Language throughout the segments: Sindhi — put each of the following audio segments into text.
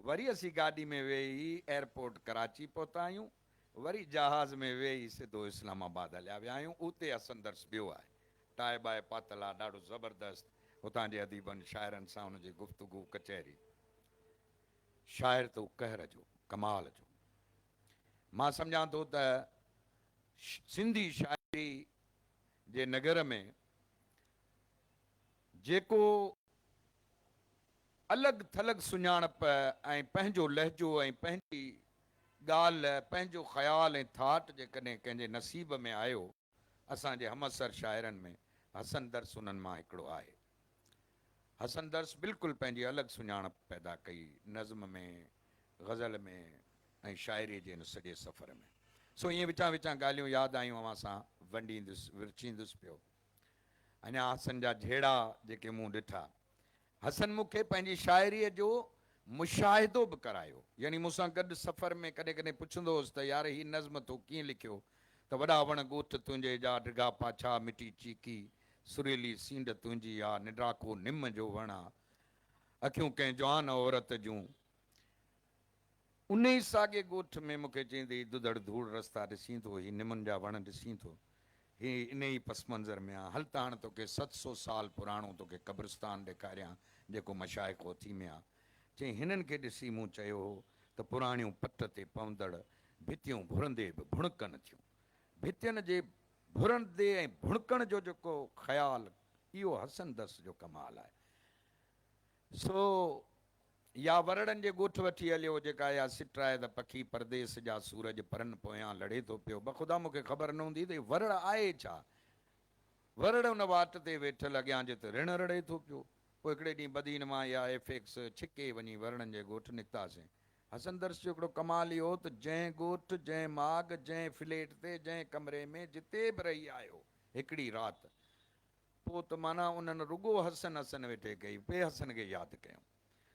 وري اسين گاڏي ۾ ويهي ايئرپورٽ ڪراچي پهتا آهيون. وري جهاز ۾ ويهي سڌو اسلام آباد هليا ويا آهيون. اتي حسن درس ٻيو آهي. ٽائي ٻائي پاتل آ، ڏاڍو زبردست. اتان جي اديبن، شاعرن سان ان جي گفتگو، ڪچهري. شاعر ته هو قهر جو، ڪمال جو. مان سمجهان ٿو ته سنڌي شاعري جي نگر ۾ جيڪو الڳ ٿلڳ سڃاڻپ ۽ پنهنجو لهجو ۽ پنهنجي ڳالهه، پنهنجو خيال ۽ ٿاٽ جيڪڏهن ڪنهن جي نصيب ۾ آيو، اسان جي همعصر شاعرن ۾ حسن درس انهن مان هڪڙو آهي. حسن درس بلڪل پنهنجي الڳ سڃاڻپ پيدا ڪئي نظم ۾، غزل ۾ ۽ شاعريء جي ان سڄي سفر ۾. سو ائين وچان وچان ڳالهيون ياد آيون اوهان سان ونڊيندس، ورچيندس پيو. اڃا حسن جا جهيڙا جيڪي مون ڏٺا. حسن مون کي پنهنجي شاعريء جو مشاهدو به ڪرايو. يعني مون سان گڏ سفر ۾ ڪڏهن ڪڏهن پڇندو هوس ته يار هي نظم تو ڪيئن لکيو ته وڏا وڻ ڳوٺ تنهنجي جا ڊگها پاڇا مٽي چيڪي سريلي سينڍ تنهنجي آ نڊاکو نم جو وڻ آ اکيون ڪنهن جوان عورت جون انهيء ساڳئي ڳوٺ ۾ مون کي چيائين ته هي ڌڌڙ ڌوڙ رستا ڏسين ٿو، هي نمن جا وڻ ڏسين ٿو، هي انهيء ئي پس منظر ۾ آ، هل ته هاڻ توکي 700 سال پراڻو توکي قبرستان ڏيکاريان، جيڪو مشائخ هوٿي ۾ آ. چيائين هنن کي ڏسي مون چيو هو ته پراڻيون پٽ تي پوندڙ ڀتيون ڀرندي به ڀڻڪن ٿيون. ڀتين جي ڀرندي ۽ ڀڻڪڻ جو جيڪو خيال، اهو حسن درس جو ڪمال آهي. سو يا ورڙن جي ڳوٺ وٺي هليو، جيڪا اها سٽ آهي ته پکي پرديس جا سورج پرن پويان لڙي ٿو پيو. بخدا مون کي خبر نه هوندي ته هي ورڙ آهي ڇا؟ ورڙ ان واٽ تي ويٺل اڳيان جت رڻ رڙي ٿو پيو. پوء هڪڙي ڏينهن بدين مان اها ايف ايڪس ڇڪي وڃي ورڙن جي ڳوٺ نڪتاسين. حسن درس جو هڪڙو ڪمال اهو هو ته جنهن ڳوٺ، جنهن ماڳ، جنهن فليٽ تي، جنهن ڪمري ۾ جتي به رهي آيو هڪڙي رات پوء ته معنيٰ انهن رڳو حسن حسن ويٺي ڪئي، پئي حسن کي ياد ڪيائون.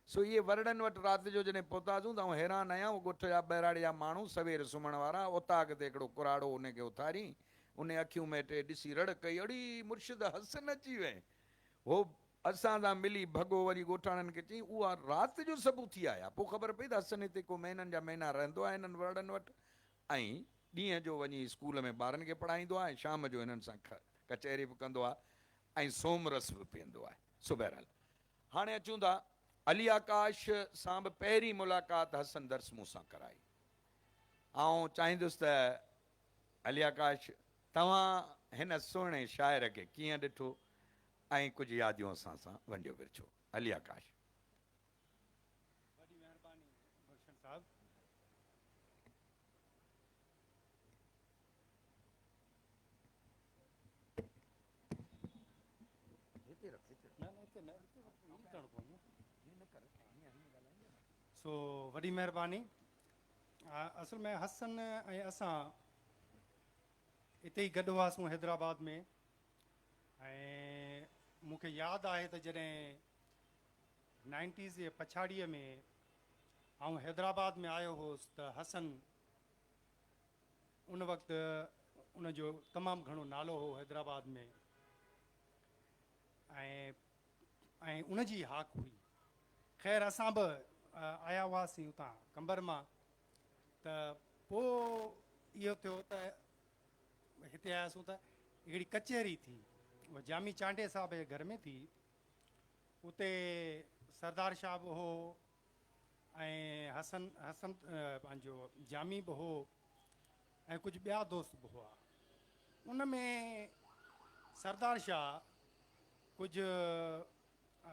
سو اهي ورڙن وٽ رات جو جڏهن پهتاسون ته آئون حيران آهيان، اهي ڳوٺ جا ٻهراڙي جا ماڻهو سوير سمهڻ وارا، اوطاق تي هڪڙو ڪراڙو انهي کي اٿارين، انهي اکيون مهٽي ڏسي رڙ ڪئي، اڙي مرشد حسن اچي وئين. هو اسان سان ملي ڀڳو، وري ڳوٺاڻن کي چيائين، اها رات جو سڀ اٿي آيا. پوء خبر پئي ته حسن هتي ڪو مهينن جا مهينا رهندو آهي هنن ورڙن وٽ ۽ ڏينهن جو وڃي اسڪول ۾ ٻارن کي پڙهائيندو آهي ۽ شام جو هنن سان ڪچهري به ڪندو آهي ۽ سوم رس به پيئندو آهي. سو بهرحال هاڻي اچون ٿا علي آڪاش سان به پهرين ملاقات حسن درس مون سان ڪرائي. آئون چاهيندس ته علي آڪاش توهان هن سهڻي شاعر کي ڪيئن ڏٺو ۽ ڪجهه ياديون اسان سان ونڊيو ورڇو. علي آڪاش. وڏي مهرباني گلشن صاحب. سو وڏي مهرباني اصل ۾ حسن ۽ اسان اتي ئي گڏ هئاسون حيدرآباد ۾ ۽ مون کي ياد آهي ته جڏهن نائنٽيز جي پڇاڙيء ۾ آئون حيدرآباد ۾ آيو هوس ته حسن ان وقت ان جو تمام گهڻو نالو هو حيدرآباد ۾ ۽ ۽ ان جي هاڪ هئي. خير اسان به آيا هئاسين اتان قمبر مان ته پوء اهو ٿيو ته هتي آياسون ته هڪڙي ڪچهري ٿي اها جامي چانڊيي صاحب جي گهر ۾ ٿي. اتي سردار شاهه به هو ۽ حسن حسن پنهنجو جامي به هو ۽ ڪجهه ٻيا دوست به هئا. ان ۾ سردار شاهه ڪجهه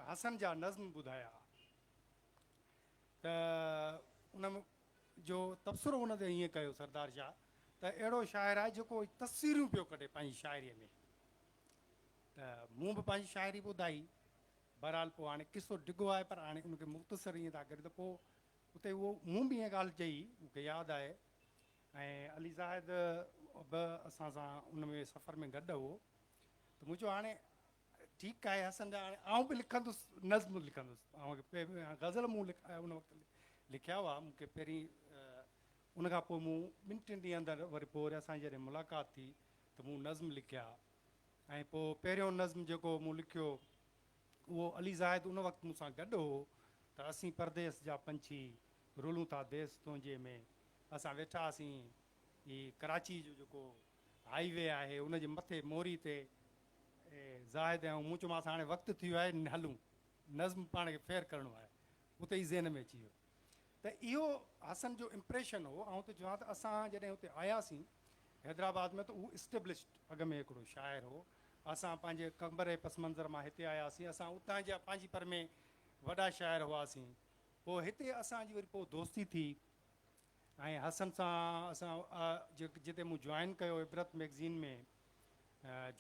حسن جا نظم ٻڌايا ته ان جو تبصرو ان تي ائين ڪيو سردار شاهه ته اهڙو شاعر آهي جيڪو تصويرون پيو ڪڍي پنهنجي شاعريء ۾. ته مون به پنهنجي شاعري ٻڌائي. بهرحال پوء هاڻي قصو ڊگهو آهي پر هاڻي ان کي مختصر ائين ٿا ڪريون ته پوء اتي اهو مون به ائين ڳالهه چئي مون کي ياد آهي ۽ علي زاهد به اسان سان ان ۾ سفر ۾ گڏ هو ته مون چيو هاڻي ٺيڪ آهي حسن جا هاڻي آئون به لکندس نظم لکندس آئون غزل مون ان وقت لکيا هئا مون کي پهرين ان کان پوء مون ٻن ٽن ڏينهن اندر وري پوء وري اسان جي جڏهن ملاقات ٿي ته مون نظم لکيا ۽ پوء پهريون نظم جيڪو مون لکيو اهو علي زاهد ان وقت مون سان گڏ هو. ته اسين پرديس جا پنڇي رولون ٿا ديس تنهنجي ۾. اسان ويٺا هئاسين هي ڪراچي جو جيڪو هائي وي آهي ان جي مٿي موري تي زاهد ۽ مون چيومانس هاڻي وقت ٿي ويو آهي هلون نظم پاڻ کي فيئر ڪرڻو آهي اتي ئي ذهن ۾ اچي ويو ته اهو حسن جو امپريشن هو. آئون ٿو چوان ته اسان جڏهن اتي آياسين حيدرآباد ۾ ته اهو اسٽيبلشڊ اڳ ۾ هڪڙو شاعر هو. اسان پنهنجي قمبر جي پس منظر مان هتي آياسين. اسان اتان جا پنهنجي پر ۾ وڏا شاعر هئاسين. پوء هتي اسان جي وري پوء دوستي ٿي ۽ حسن سان اسان جتي مون جوائن ڪيو عبرت مئگزين ۾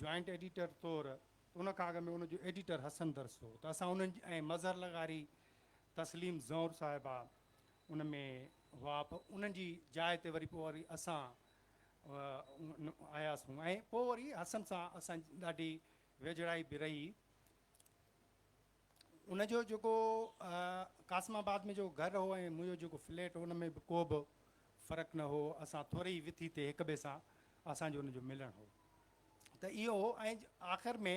جوائنٽ ايڊيٽر طور ته ان کان اڳ ۾ ان جو ايڊيٽر حسن درس هو ته اسان انهن ۽ مظهر لغاري تسليم زئور صاحبه ان ۾ هئا پر انهن جي جاء تي وري پوء وري اسان آياسون ۽ پوء وري حسن سان اسان جي ڏاڍي ويجهڙائي به رهي. ان جو جيڪو قاسم آباد ۾ جيڪو گهر هو ۽ منهنجو جيڪو فليٽ هو ان ۾ به ڪو به فرق نه هو. اسان ٿوري ئي وٿي تي هڪ ٻئي سان اسان جو ان جو ملڻ هو ته اهو هو ۽ آخر ۾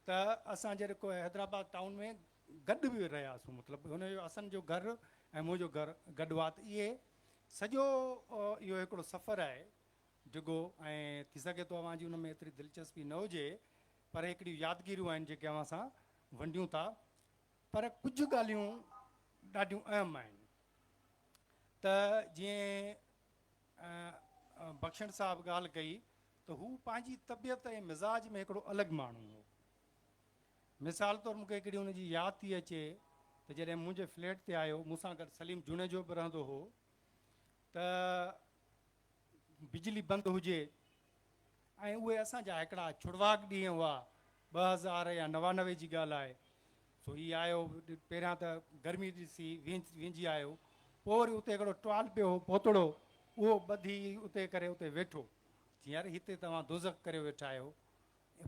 ته اسان جڏهن ڪو حيدرآباد ٽائون ۾ گڏ به رهياسون مطلب هن جو حسن جو گهر ۽ منهنجو گهر گڏ هئا ته اهي سڄو اهو هڪڙو سفر آهي ڊگهو ۽ ٿي سگهي ٿو اوهان جي ان ۾ ايتري دلچسپي نه هجي پر هڪڙيون يادگيريون آهن جيڪي اوهان سان ونڊيون ٿا پر ڪجهه ڳالهيون ڏاڍيون اهم آهن ته جيئن بخشڻ صاحب ڳالهه ڪئي ته هو پنهنجي طبيعت ۽ مزاج ۾ هڪڙو الڳ ماڻهو هو. مثال طور مون کي هڪڙي هن جي ياد ٿي اچي ته جڏهن منهنجي فليٽ تي آيو، مون سان گڏ سليم جوڻيجو به رهندو هو ته بجلي بند هجي ۽ اهي اسان جا هڪڙا ڇڙواڳ ڏينهن هئا، 2000 يا 99 جي ڳالهه آهي. سو هي آيو، پهريان ته گرمي ڏسي وينجهي آيو، پوء وري اتي هڪڙو ٽوال پيو هو پوتڙو، اهو ٻڌي اتي ڪري اتي ويٺو. چيائين يار هتي توهان دوزخ ڪريو ويٺا آهيو.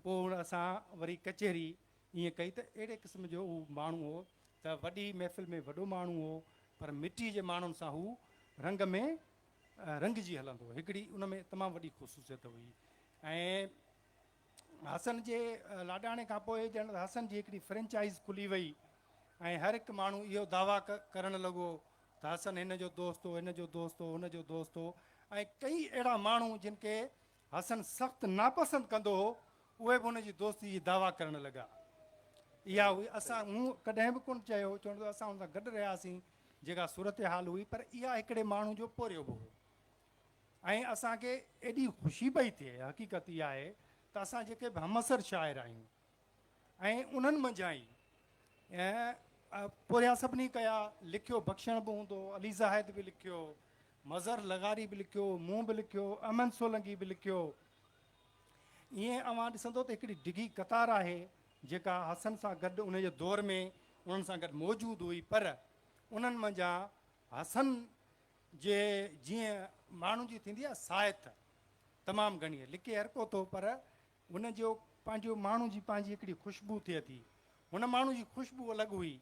پوء هن اسان وري ڪچهري ائين ڪئي ته اهڙي قسم جو هو ماڻهو هو ته وڏي محفل ۾ وڏو ماڻهو هو پر مٽي جي ماڻهن سان هو رنگ ۾ رنگجي هلندو هو. هڪڙي ان ۾ تمام وڏي خصوصيت هئي ۽ حسن جي لاڏاڻي کان پوء ڄڻ ته حسن جي هڪڙي فرنچائز کلي وئي ۽ هر هڪ ماڻهو اهو دعويٰ ڪرڻ لڳو ته حسن هن جو دوست هو، هن جو دوست هو، هن جو دوست هو ۽ ڪئي اهڙا ماڻهو جن کي حسن سخت ناپسند ڪندو هو، اهي به هن جي دوستي جي دعويٰ ڪرڻ لڳا. اها هئي اسان مون ڪڏهن به ڪونه چيو، چوڻ ته اسان هن سان گڏ رهياسين، جيڪا صورتحال هئي، پر اها هڪڙي ماڻهو جو پورهيو به هو ۽ اسان کي ايڏي خوشي پئي ٿئي، حقيقت اها آهي ته اسان جيڪي به همعصر شاعر آهيون ۽ انهن منجهان ئي پورهيا سڀني ڪيا، لکيو بخشڻ به هوندو، علي زاهد به لکيو، مظهر لغاري به لکيو، مون به لکيو، احمد سولنگي به لکيو. ائين اوهان ڏسندو ته هڪڙي ڊگهي قطار آهي جيڪا حسن سان گڏ ان جي دور ۾ انهن سان گڏ موجود هئي پر انهن منجهان حسن جي جيئن ماڻهن جي ٿيندي آهي ساعت تمام گهڻي لکي هر ڪو ٿو پر هن جو پنهنجو ماڻهو جي پنهنجي هڪڙي خوشبو ٿئي ٿي. هن ماڻهو جي خوشبو الڳ هئي،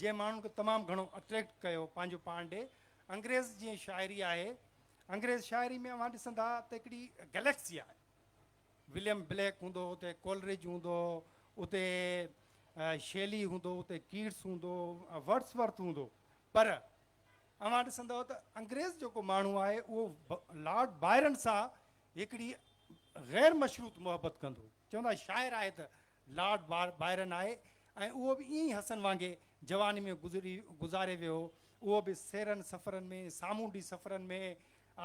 جنهن ماڻهن کي تمام گهڻو اٽريڪٽ ڪيو پنهنجو پاڻ ڏي. انگريز جيئن شاعري آهي، انگريز شاعري ۾ اوهان ڏسندا ته هڪڙي گليڪسي آهي. وليم بليڪ هوندو هو، اتي ڪولرج هوندو هو، اتي شيلي هوندو هو، اتي ڪيٽس هوندو هو، ورڊس ورٿ هوندو هو. پر اوهان ڏسندؤ ته انگريز جيڪو ماڻهو آهي اهو لارڊ بائرن سان هڪڙي غير مشروط محبت ڪندو هو. چوندا شاعر آهي ته لارڊ بائرن آهي ۽ اهو به ائين ئي حسن وانگي جواني ۾ گذري گذاري ويو هو. اهو به سيرن سفرن ۾ سامونڊي سفرن ۾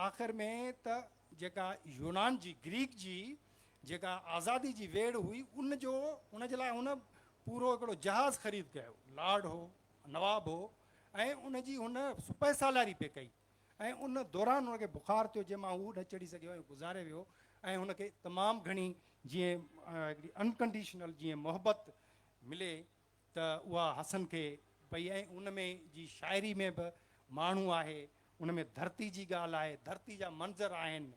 آخر ۾ ته جيڪا يونان جي گريڪ جي جيڪا آزادي جي ويڙهه هئي ان جو ان جي لاء هن پورو هڪڙو جهاز خريد ڪيو. لارڊ هو، نواب هو ۽ ان جي هن سپهه سالاري پئي ڪئي. ۽ ان دوران هن کي بخار ٿيو جنهن مان هو نه چڙهي سگهيو ۽ گذاري ويو ۽ هن کي تمام گهڻي جيئن هڪڙي انڪنڊيشنل جيئن محبت ملي ته اها حسن کي پئي ۽ ان ۾ جي شاعري ۾ به ماڻهو آهي ان ۾ ڌرتي جي ڳالهه آهي ڌرتي جا منظر آهن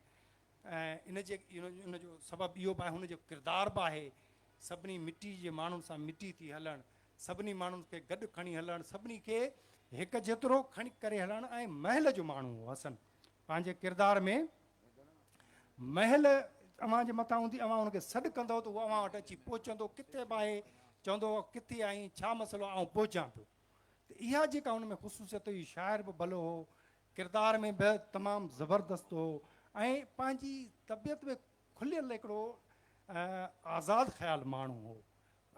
۽ ان جي ان جو سبب اهو به آهي هن جو ڪردار به آهي سڀني مٽي جي ماڻهن سان مٽي ٿي هلڻ، سڀني ماڻهن کي گڏ کڻي هلڻ، سڀني کي هڪ جيترو کڻي ڪري هلڻ ۽ مهل جو ماڻهو هو حسن پنهنجي ڪردار ۾ مهل اوهان جي مٿان هوندي اوهان هن کي سڏ ڪندؤ ته هو اوهان وٽ اچي پهچندو ڪٿي به آهي چوندو ڪٿي آهين ڇا مسئلو آهي آئون پهچان پيو. ته اها جيڪا ان ۾ خصوصيت هئي، شاعر به ڀلو هو، ڪردار ۾ به تمام زبردست هو ۽ پنهنجي طبيعت ۾ کليل هڪڙو آزاد خيال ماڻهو هو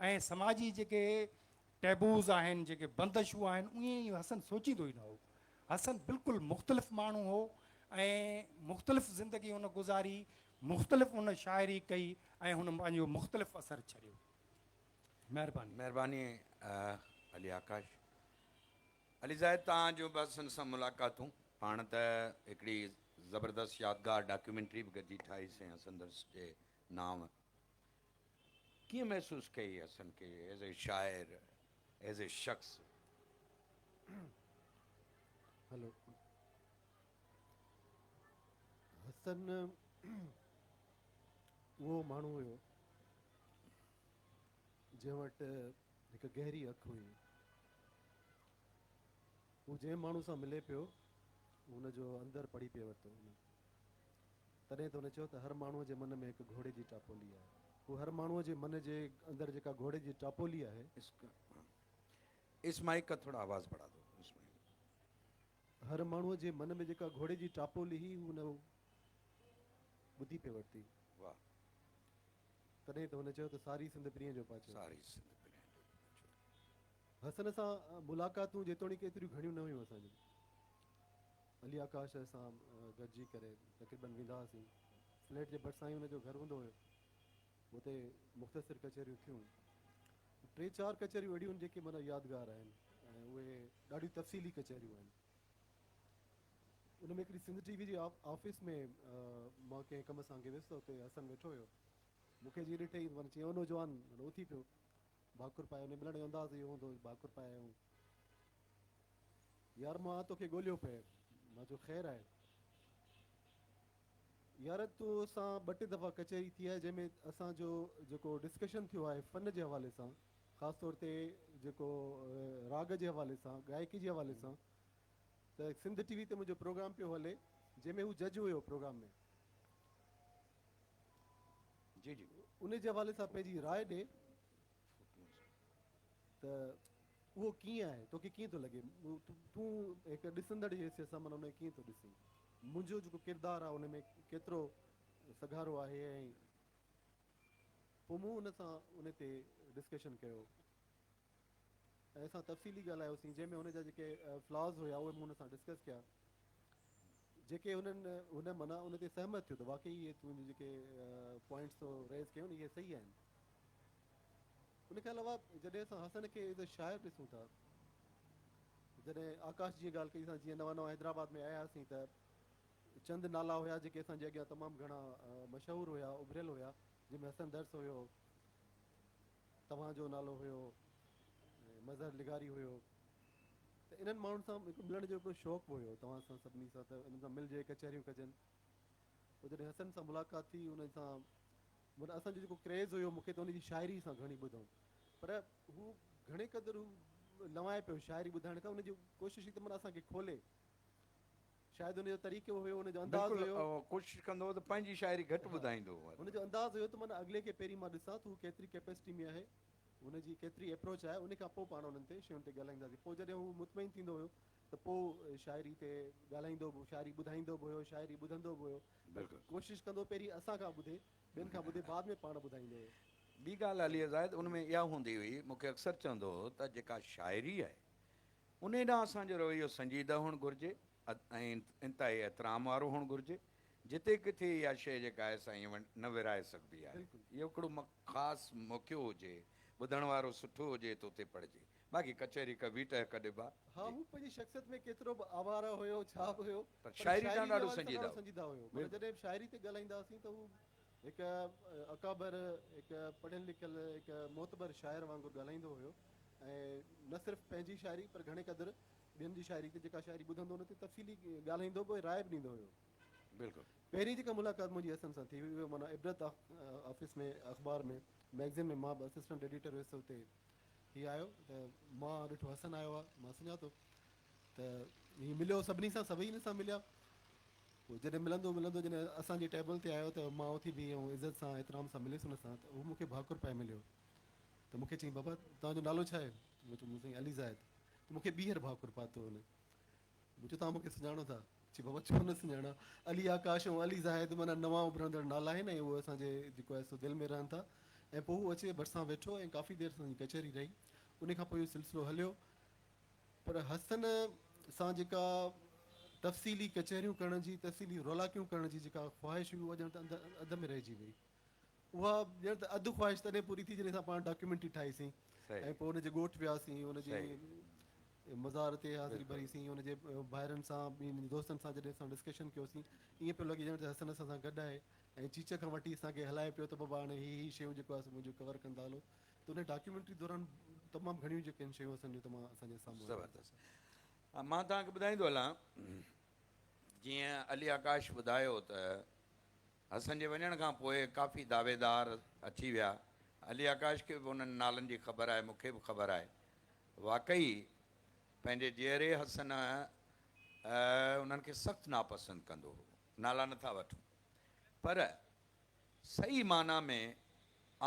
۽ سماجي جيڪي ٽيبوز آهن، جيڪي بندشون آهن، ائين ئي حسن سوچيندو ئي نه هو. حسن بلڪل مختلف ماڻهو هو ۽ مختلف زندگي هن گذاري، مختلف هن شاعري ڪئي ۽ هن پنهنجو مختلف اثر ڇڏيو. مهرباني. مهرباني علي آڪاش. علي زاهد توهان جون به حسن سان ملاقاتون. پاڻ ته هڪڙي زبردست يادگار ڊاڪيومينٽري به گڏجي ٺاهي سين حسن درس جي نانء. ڪيئن محسوس ڪئي حسن کي ايز اي شاعر ايز اي شخص؟ هلو حسن اهو ماڻهو هيو جنهن وٽ هڪ گهري اک هئي. هو جنهن ماڻهو سان ملي پيو هن جو اندر پڙهي پئي ورتو هن. تڏهن ته هن چيو ته هر ماڻهوء جي من ۾ هڪ گهوڙي جي ٽاپولي آهي. هو هر ماڻهوء جي من جي اندر جيڪا گهوڙي جي ٽاپولي آهي. اس مائيڪ ڪا ٿوڙا آواز بڙها دو اس مائيڪ. هر ماڻهوء جي من ۾ جيڪا گهوڙي جي ٽاپولي هئي هو هن ٻڌي پئي ورتي. واھ. تڏهن ته هن چيو ته ساري سنڌ پرينء جو پاڇو. ساري سنڌ پرينء جو پاڇو. حسن سان ملاقاتون جيتوڻيڪ ايتريون گهڻيون نه هيون اسان جون. علي آڪاش سان گڏجي ڪري تقريبن ويندا هئاسين. فليٽ جي ڀرسان ئي هن جو گهر هوندو هيو. اتي مختصر ڪچهريون ٿيون. ٽي چار ڪچهريون اهڙيون آهن جيڪي معنيٰ يادگار آهن ۽ اهي ڏاڍيون تفصيلي ڪچهريون آهن. ان ۾ هڪڙي سنڌ ٽي وي جي آفيس ۾ مان ڪنهن ڪم سانگي ويس ته اتي حسن ويٺو هيو. مون کي جيئن ڏٺئي معنيٰ چيائين او نوجوان معنيٰ اٿي پيو ڀاڪر پائي ان ملڻ جو انداز اهو هوندو هو ڀاڪر پائي ۽ يار مان توکي ڳوليو پئي. مان چيو خير آهي. يار تو سان ٻه ٽي دفعا ڪچهري ٿي آهي جنهن ۾ اسان جو جيڪو ڊسڪشن ٿيو آهي فن جي حوالي سان خاص طور تي جيڪو راڳ جي حوالي سان گائڪي جي حوالي سان ته سنڌ ٽي وي تي منهنجو پروگرام پيو هلي جنهن ۾ هو جج هيو پروگرام ۾. جي جي. ان جي حوالي سان پنهنجي راء ڏي ته اهو ڪيئن آهي توکي ڪيئن ٿو لڳي تون هڪ ڏسندڙ جي حيثيت سان معنيٰ ان کي ڪيئن ٿو ڏسين منهنجو جيڪو ڪردار آهي ان ۾ ڪيترو سگهارو آهي ۽ پوء مون ان سان ان تي ڊسڪشن ڪيو ۽ اسان تفصيلي ڳالهايوسين جنهن ۾ هن جا جيڪي فلاز هيا اهي مون هن سان ڊسڪس ڪيا جيڪي هنن هن معنيٰ ان تي سهمت ٿيو ته واقعي اهي تنهنجون جيڪي پوائنٽس تو ريز ڪيون اهي صحيح آهن ان کان علاوه جڏهن اسان حسن کي ايز اي شاعر ڏسون ٿا جڏهن آڪاش جيئن ڳالهه ڪئي اسان جيئن نوان نوان حيدرآباد ۾ آيا هئاسين ته چند نالا هيا جيڪي اسان جي اڳيان تمام گهڻا مشهور هيا اڀريل هيا جنهن ۾ حسن درس هيو توهان جو نالو هيو مظهر لغاري هيو ته انهن ماڻهن سان هڪ ملڻ جو هڪڙو شوق به هيو توهان سان سڀني سان ته انهن سان ملجي ڪچهريون ڪجن پوء جڏهن حسن سان ملاقات ٿي انهن سان مطلب اسان جو جيڪو ڪريز هيو مون کي ته ان جي شاعري سان گهڻي ٻڌم پر هو گهڻي قدر هو لنوائي پيو شاعري ٻڌائڻ کان ان جي ڪوشش هئي ته معنيٰ اسان کي کولي شايد ان جو طريقو هيو ان جو انداز بلڪل هيو ڪوشش ڪندو هو ته پنهنجي شاعري گهٽ ٻڌائيندو هو. هن جو انداز هيو ته معنيٰ اڳلي کي پهرين مان ڏسان ته هو ڪيتري ڪيپيسٽي ۾ آهي هن جي ڪيتري ايپروچ آهي ان کان پوء پاڻ انهن تي شين تي ڳالهائينداسين پوء جڏهن هو مطمئن ٿيندو هيو ته پوء شاعري تي ڳالهائيندو به شاعري ٻڌائيندو به هيو شاعري ٻڌندو به هيو بلڪل. ڪوشش ڪندو پهرين اسان کان ٻڌي ٻين کان ٻڌي بعد ۾ پاڻ ٻڌائيندو هيو. ٻي ڳالهه علي زاهد ان ۾ اها هوندي هئي مون کي اڪثر چوندو هو ته جيڪا شاعري آهي انهي ڏانهن اسان جو رويو سنجيده هئڻ گهرجي ۽ انتهائي احترام وارو هئڻ گهرجي جتي ڪٿي اها شيء جيڪا آهي سا ائين نه ورهائي سگهبي آهي اهو هڪڙو خاص موقعو هجي ٻڌڻ وارو سٺو هجي ته اتي پڙهجي باقي ڪچهري ڪبي ٽهڪ ڏبا. ها هو پنهنجي شخصيت ۾ ڪيترو به آواره هيو ڇا به هيو پر شاعري ڏانهن ڏاڍو سنجيده هو. سنجيده هيو معنيٰ جڏهن به شاعري تي ڳالهائيندا هئاسين ته هو هڪ اڪابر هڪ پڙهيل لکيل هڪ معتبر شاعر وانگر ڳالهائيندو هيو ۽ نه صرف پنهنجي شاعري پر گهڻي قدر ٻين جي شاعري تي جيڪا شاعري ٻڌندو ان تي تفصيلي ڳالهائيندو به ۽ راء به ڏيندو هيو. بلڪل. پهرين جيڪا ملاقات منهنجي حسن سان ٿي هئي اهو معنيٰ عبرت آفيس ۾ اخبار ۾ مئگزين ۾ مان به اسسٽنٽ ايڊيٽر هيس اتي هي آيو ته مان ڏٺو حسن آيو آهي مان سڃاتو ته هي مليو سڀني سان سڀئي هن سان مليا پوء جڏهن ملندو ملندو جڏهن اسان جي ٽيبل تي آيو ته مان اٿي بيهي ۽ عزت سان احترام سان مليس هن سان ته هو مون کي ڀاڪر پائي مليو ته مون کي چيائين بابا توهان جو نالو ڇا آهي؟ مون چيو سائين علي زاهد. ته مون کي ٻيهر ڀاڪر پاتو هن. مون چيو توهان مون کي سڃاڻو ٿا؟ چي بابا ڇو نه سڃاڻان. علي آڪاش ۽ علي زاهد معنيٰ نوان اڀرندڙ نالا آهن ۽ اهي اسان جي جيڪو آهي سو دل ۾ رهن ٿا. ۽ پوء هو اچي ڀرسان ويٺو ۽ ڪافي دير اسان جي ڪچهري رهي. ان کان پوء اهو سلسلو هليو. پر حسن سان جيڪا تفصيلي ڪچهريون ڪرڻ جي، تفصيلي رولاڪيون ڪرڻ جي جيڪا خواهش هئي اها ڄڻ ته اڌ ۾ رهجي وئي. اها ڄڻ ته اڌ خواهش تڏهن پوري ٿي جڏهن اسان پاڻ ڊاڪيومينٽري ٺاهيسين ۽ پوء ان جي ڳوٺ وياسين، ان جي مزار تي حاضري ڀريسين، ان جي ڀائرن سان ٻين دوستن سان جڏهن اسان ڊسڪشن ڪيوسين ائين پيو لڳي ڄڻ ته حسن اسان سان گڏ آهي ۽ چيچ کان وٺي اسان کي هلائي پيو ته بابا هاڻي هي هي شيون جيڪو آهي سو منهنجو ڪور ڪندا هلو ته ان ڊاڪيومينٽري دوران تمام گهڻيون جيڪي آهن شيون اسان جون تمام اسان جي سامهون آيون. زبردست مان توهان کي ٻڌائيندو هلان جيئن علي آڪاش ٻڌايو ته حسن جي وڃڻ کان پوء ڪافي دعويدار اچي ويا علي آڪاش کي به انهن نالن جي خبر آهي مون کي به خبر آهي واقعي پنهنجي جيئري حسن انهن کي سخت ناپسند ڪندو هو نالا نٿا وٺون پر صحيح معنيٰ ۾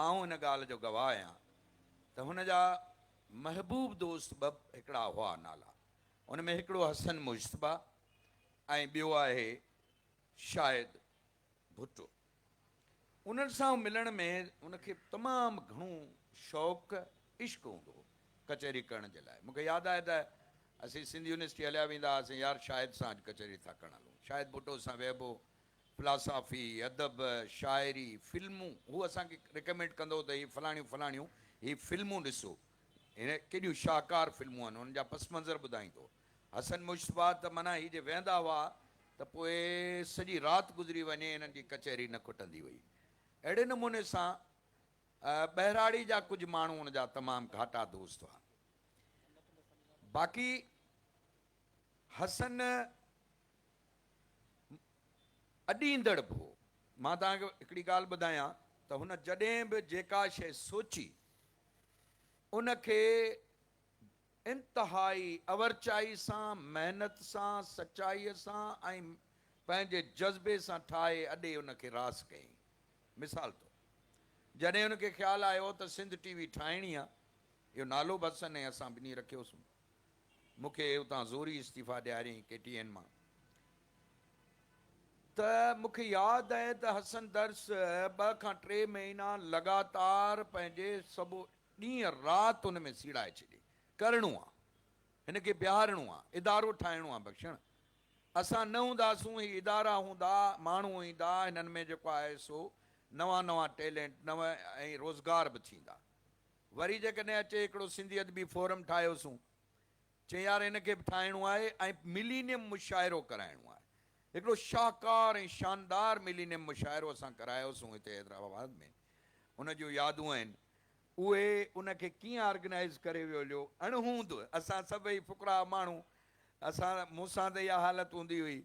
آئون ان ڳالهه جو گواهه آهيان ته هن جا محبوب دوست ٻه هڪڙا هئا نالا ان ۾ هڪڙو حسن مجتبيٰ ۽ ٻيو آهي شاهد ڀٽو. انهن سان ملڻ ۾ هن کي تمام گهڻو شوق عشق هوندو هو ڪچهري ڪرڻ جي لاء. مون کي ياد آهي ته اسين سنڌ يونيورسٽي هليا ويندا هئاسين يار شاهد سان اڄ ڪچهري ٿا ڪرڻ هلون. شاهد ڀٽو سان ويهبو فلاسافي، ادب، شاعري، فلمون هو اسان کي ريڪمينڊ ڪندو هو ته هي فلاڻيون فلاڻيون هي فلمون ڏسو هن ڪيڏيون شاهڪار فلمون آهن انهن جا پس منظر ٻڌائيندو هو. حسن مجتبيٰ ته معنيٰ هي جي ويهندا هئا ته پوء سڄي رات گذري وڃي هنن جي ڪچهري نه کٽندي هئي. اهڙي نموني سان ٻهراڙي جا ڪجهه ماڻهو هن جا تمام گهاٽا دوست هئا. باقي حسن اڏيندڙ به هو. مان توهان کي هڪڙي ڳالهه ٻڌايان ته هن جڏهن به جيڪا شيء سوچي ان کي انتهائي اورچائي سان، محنت سان، سچائيء سان ۽ پنهنجي جذبي سان ٺاهي اڏي ان کي راس ڪيائين. مثال طور جڏهن هن کي خيال آيو ته سنڌ ٽي وي ٺاهڻي آ، اهو نالو به حسن ۽ اسان ٻنهي رکيوسون. مون کي اتان زوري استعيفا ڏياريائين ڪي ٽي اين مان. ته مون کي ياد آهي ته حسن درس ٻه کان ٽي مهينا لڳاتار پنهنجي سڀ ڏينهن رات ان ۾ سيڙائي ڇڏي. ڪرڻو آ. هن کي بيهارڻو آ. ادارو ٺاهڻو آ بخشڻ. اسان نه هونداسون هي ادارا هوندا، ماڻهو ايندا، هنن ۾ جيڪو آهي سو نوان نوان ٽيلنٽ، نوان ۽ روزگار به ٿيندا. وري جيڪڏهن اچي هڪڙو سنڌي ادبي فورم ٺاهيوسون. چيائين يار هن کي به ٺاهڻو آهي ۽ ملينيم مشاعرو ڪرائڻو آهي. هڪڙو شاهڪار ۽ شاندار ملينيم مشاعرو اسان ڪرايوسون هتي حيدرآباد ۾. ان جون يادون آهن. اهي ان کي ڪيئن آرگنائيز ڪري ويو هليو. اڻهوند اسان سڀئي فقراء ماڻهو اسان مون سان ته اها حالت هوندي هئي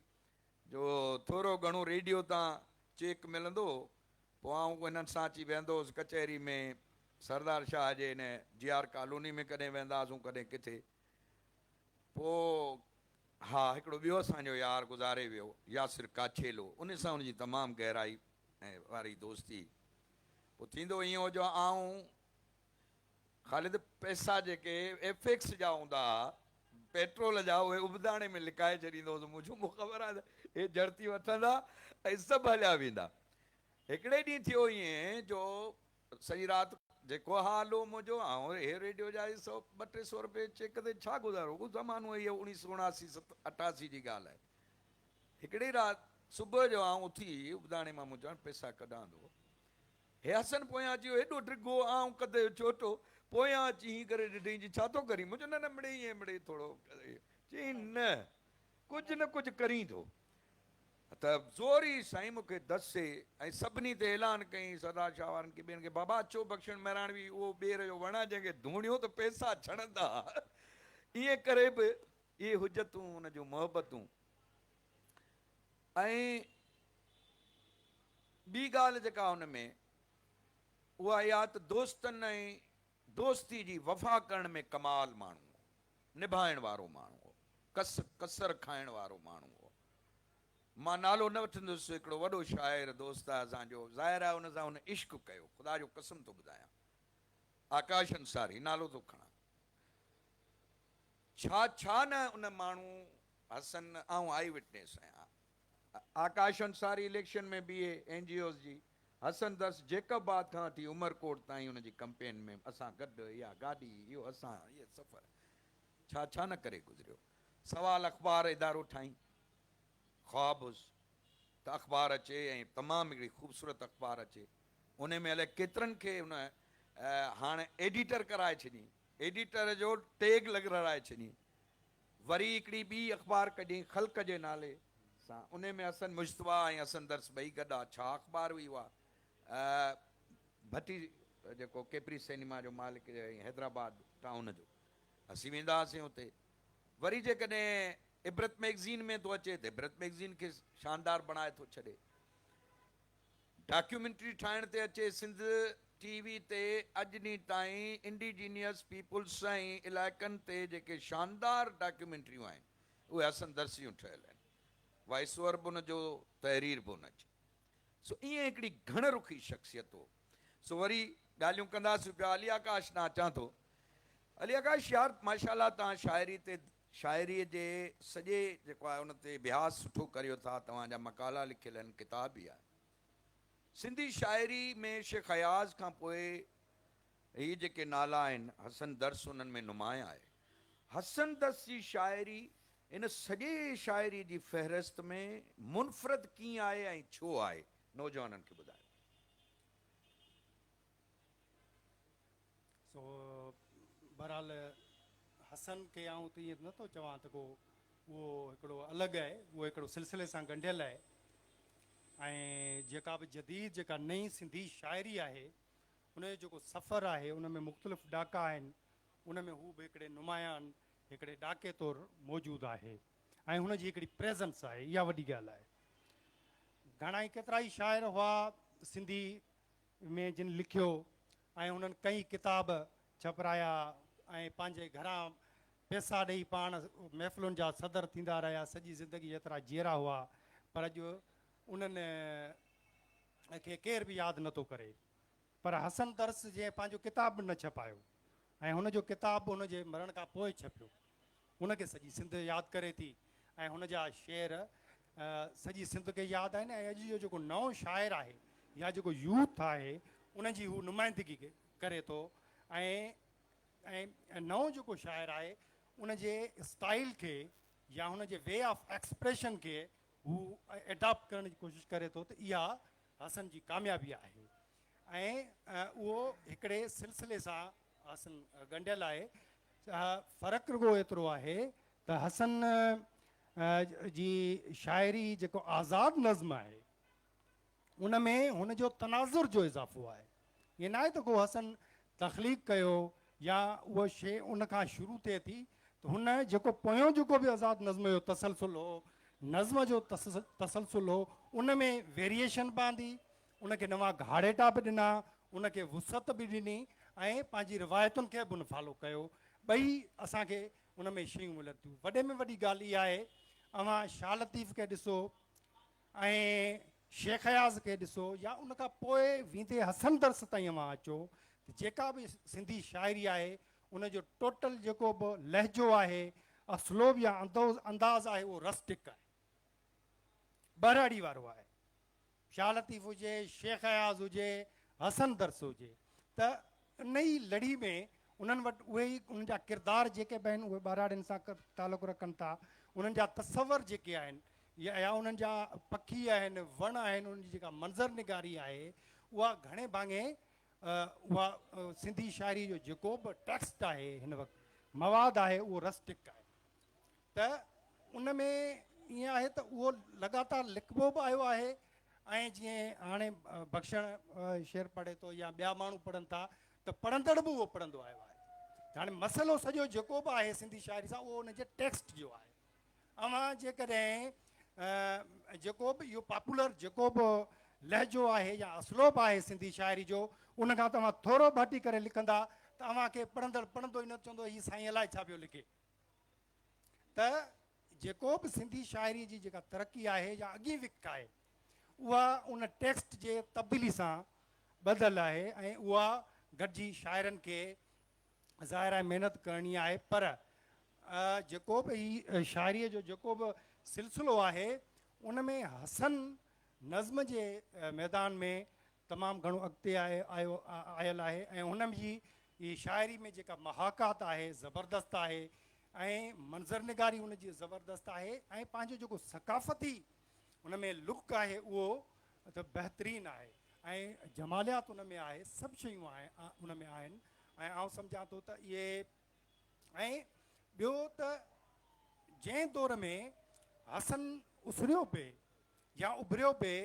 جو ٿورو گهڻو ريڊيو تان چيڪ ملندو هو پوء آئون هنن سان اچي ويهندو هوس ڪچهري ۾ سردار شاهه جي هن جي آر ڪالوني ۾ ڪڏهن ويهندا هئاسون ڪڏهن ڪٿي. پوء ها هڪڙو ٻيو اسان جو يار گذاري ويو ياسر ڪاڇيلو ان سان هن جي تمام گهرائي ۽ واري دوستي. پوء ٿيندو ائين هو جو آئون خالد پئسا جيڪي ايف ايڪس جا هوندا ها پيٽرول جا اهي ابداڻي ۾ لڪائي ڇڏيندو هوس مون چيو مون خبر آهي ته هي جهڙتي وٺندا ۽ سڀ هليا ويندا. هڪڙي ڏينهن ٿيو ائين جو سڄي رات جيڪو حال هو منهنجو آئون هي ريڊيو جا هي سو ٻه ٽي سو روپيه چيڪ تي ڇا گذارو اهو زمانو اهو اوڻيهه سو اڻاسي ست اٺاسي جي ڳالهه آهي. هڪڙي رات صبح جو آئون اٿي ابداڻي مان مون چيو پئسا ڪڍان ٿو. هي حسن پويان اچي ويو، ايڏو ڊگهو، آئون قد جو ڇوٽو، پويان اچي هين ڪري ڏٺئين، چي ڇا ٿو ڪرين؟ مون چيو نه نه مڙئي ائين مڙئي ٿورو چيائين نه ڪجهه نه ڪجهه ڪرين ٿو. ته زوري سائين مون کي دسي ۽ سڀني تي اعلان ڪيائين سردار شاهه وارن کي ٻين کي بابا اچو بخشڻ مهراڻوي اهو ٻير جو وڻ آهي جنهن کي ڌوڻيو ته پئسا ڇڻندا. ائين ڪري به اهي حجتون ان جون محبتون ۽ ٻي ڳالهه جيڪا ان ۾ اها اها ته دوستن ۽ دوستي جي وفا ڪرڻ ۾ ڪمال ماڻهو هو، نڀائڻ وارو ماڻهو هو، ڪس ڪسر کائڻ وارو ماڻهو هو. مان نالو نه وٺندس، هڪڙو وڏو شاعر دوست آهي اسان جو، ظاهر آهي ان سان هن عشق ڪيو، خدا جو قسم ٿو ٻڌايان، آڪاش انصاري نالو ٿو کڻان. ڇا ڇا نه ان ماڻهو حسن آئون آئي وٽنيس آهيان. آڪاش انصاري اليڪشن ۾ بيهي اين جي اوز جي حسن درس جيڪب آباد کان وٺي عمرڪوٽ تائين ان جي ڪمپين ۾ اسان گڏ اها گاڏي اهو اسان اهي سفر ڇا ڇا نه ڪري گذريو. سوال اخبار ادارو ٺاهين خواب هيس ته اخبار اچي ۽ تمام هڪڙي خوبصورت اخبار اچي انهي ۾ الائي ڪيترن کي ان هاڻ ايڊيٽر ڪرائي ڇڏين ايڊيٽر جو ٽيگ لڳرائي ڇڏين. وري هڪڙي ٻي اخبار ڪڍيائين خلق جي نالي سان. انهي ۾ حسن مجتبيٰ ۽ حسن درس ٻئي گڏ ها. ڇا اخبار هئي اها. ڀٽي جيڪو ڪيپري سئنيما جو مالڪ ۽ حيدرآباد ٽائون جو. اسين ويندا هئاسين اتي. وري جيڪڏهن عبرت مئگزين ۾ ٿو اچي ته عبرت مئگزين کي شاندار بڻائي ٿو ڇڏي. ڊاڪيومينٽري ٺاهڻ تي اچي سنڌ ٽي وي تي اڄ ڏينهن تائين انڊيجينيئس پيپلز ۽ علائقن تي جيڪي شاندار ڊاڪيومينٽريون آهن اهي حسن درس جون ٺهيل آهن وائس اوور به ان جو تحرير به ان جي سو ائين هڪڙي گهڻ رخي شخصيت هو سو وري ڳالهيون ڪنداسين پيا علي آڪاش ڏانهن اچان ٿو علي آڪاش يار ماشاء الله توهان شاعري تي شاعريء جي سڄي جيڪو آهي ان تي اڀياس سٺو ڪريو ٿا، توهان جا مقالا لکيل آهن، ڪتاب به آهي. سنڌي شاعري ۾ شيخ اياز کان پوء هي جيڪي نالا آهن، حسن درس انهن ۾ نمايان آهي. حسن درس جي شاعري ان سڄي شاعري جي فهرست ۾ منفرد ڪيئن آهي ۽ ڇو آهي، نوجوانن کي ٻڌايو. سو بهرحال حسن کي آئون ته ائين نٿو چوان ته ڪو اهو هڪڙو الڳ آهي، اهو هڪڙو سلسلي سان ڳنڍيل آهي ۽ جيڪا به جديد جيڪا نئين سنڌي شاعري آهي ان جو جيڪو سفر آهي ان ۾ مختلف ڏاڪا آهن، ان ۾ هو به هڪڙي نمايان هڪڙي ڏاڪي طور موجود آهي ۽ هن جي هڪڙي پريزنس آهي، اها وڏي ڳالهه آهي. گهڻائي ڪيترائي شاعر هئا سنڌي ۾ جن لکيو ۽ انهن ڪئين ڪتاب ڇپرايا ۽ پنهنجي گهران پئسا ڏئي پاڻ محفلن جا صدر ٿيندا رهيا، سڄي زندگي جيترا جيئرا هئا پر اڄ انهن کي ڪير به ياد نٿو ڪري. پر حسن درس جنهن پنهنجو ڪتاب به نه ڇپايو ۽ هن جو ڪتاب به هن جي مرڻ کان پوء ڇپيو. ان کي سڄي سنڌ ياد ڪري ٿي ۽ هن جا شعر سڄي سنڌ کي ياد آهن ۽ اڄ جو جيڪو نئون شاعر آهي يا جيڪو يوٿ آهي ان جي هو نمائندگي ڪري ٿو ۽ ۽ نئون جيڪو شاعر آهي ان جي اسٽائل کي يا هن جي وي آف ايڪسپريشن کي هو اڊاپٽ ڪرڻ جي ڪوشش ڪري ٿو ته اها حسن جي ڪاميابي آهي ۽ اهو هڪڙي سلسلي سان حسن ڳنڍيل آهي. فرق رڳو ايترو آهي ته حسن جي شاعري جيڪو آزاد نظم آهي ان ۾ هن جو تناظر جو اضافو آهي. ائين ناهي ته ڪو حسن تخليق ڪيو يا اها شيء ان کان شروع ٿئي ٿي ته هن جيڪو پويون جيڪو به آزاد نظم جو تسلسل هو، نظم جو تسلسل هو ان ۾ ويريئيشن به آندي، ان کي نوان گهاڙيٽا به ڏنا، ان کي وسعت به ڏني ۽ پنهنجي روايتن کي به ان فالو ڪيو. ٻئي اسان کي ان ۾ شيون ملن ٿيون. وڏي ۾ وڏي ڳالهه اها آهي اوهان شاهه لطيف کي ڏسو ۽ شيخ اياز کي ڏسو يا ان کان پوء ويندي حسن درس تائين اوهان اچو ته جيڪا به سنڌي شاعري آهي ان جو ٽوٽل جيڪو به لهجو آهي، اسلوب يا انداز آهي اهو رسٽڪ آهي، ٻهراڙي وارو آهي. شاهه لطيف هجي، شيخ اياز هجي، حسن درس هجي ته ان ئي لڙي ۾ انهن وٽ اهي ئي انهن جا ڪردار جيڪي به آهن اهي ٻهراڙين سان تعلق رکن ٿا، انهن جا تصور جيڪي آهن يا انهن جا پکي آهن، وڻ آهن، انهن جي جيڪا منظر نگاري آهي اها گهڻي ڀاڱي اها سنڌي شاعري جو جيڪو به ٽيڪسٽ آهي هن وقت مواد آهي اهو رسٽڪ آهي. ته ان ۾ ائين آهي ته اهو لڳاتار لکبو به آيو آهي ۽ جيئن هاڻي بخشڻ شعر پڙهي ٿو يا ٻيا ماڻهو پڙهن ٿا ته پڙهندڙ به اهو پڙهندو آيو آهي. هاڻي مسئلو سڄو جيڪو به آهي سنڌي شاعري سان اهو ان جي ٽيڪسٽ جو آهي. اوهان جيڪڏهن جيڪو به اهو پاپولر جيڪو به لهجو آهي يا اسلوب آهي سنڌي شاعري جو ان کان توهان ٿورو به هٽي ڪري لکندا ته اوهان کي پڙهندڙ پڙهندو ئي نه، چوندو هي سائين الائي ڇا پيو لکي. ته جيڪو به سنڌي شاعري جي جيڪا ترقي آهي يا اڳين وک آهي اها ان ٽيڪسٽ جي تبديلي سان ٻڌل آهي ۽ اها گڏجي شاعرن کي ظاهر آهي محنت ڪرڻي آهي پر جيڪو به هي شاعريء جو جيڪو به سلسلو آهي ان ۾ حسن نظم جي ميدان ۾ تمام گهڻو اڳتي آيو آيل آهي ۽ هن جي هي شاعري ۾ جيڪا محاڪات آهي زبردست آهي ۽ منظر نگاري ان جي زبردست آهي ۽ پنهنجو جيڪو ثقافتي ان ۾ لڪ آهي اهو ته بهترين آهي ۽ جماليات ان ۾ آهي سڀ شيون ان ۾ آهن ۽ آئون سمجهان ٿو ته اهي ۽ ٻيو ته جنهن دور ۾ حسن اسريو پئي يا اڀريو پئي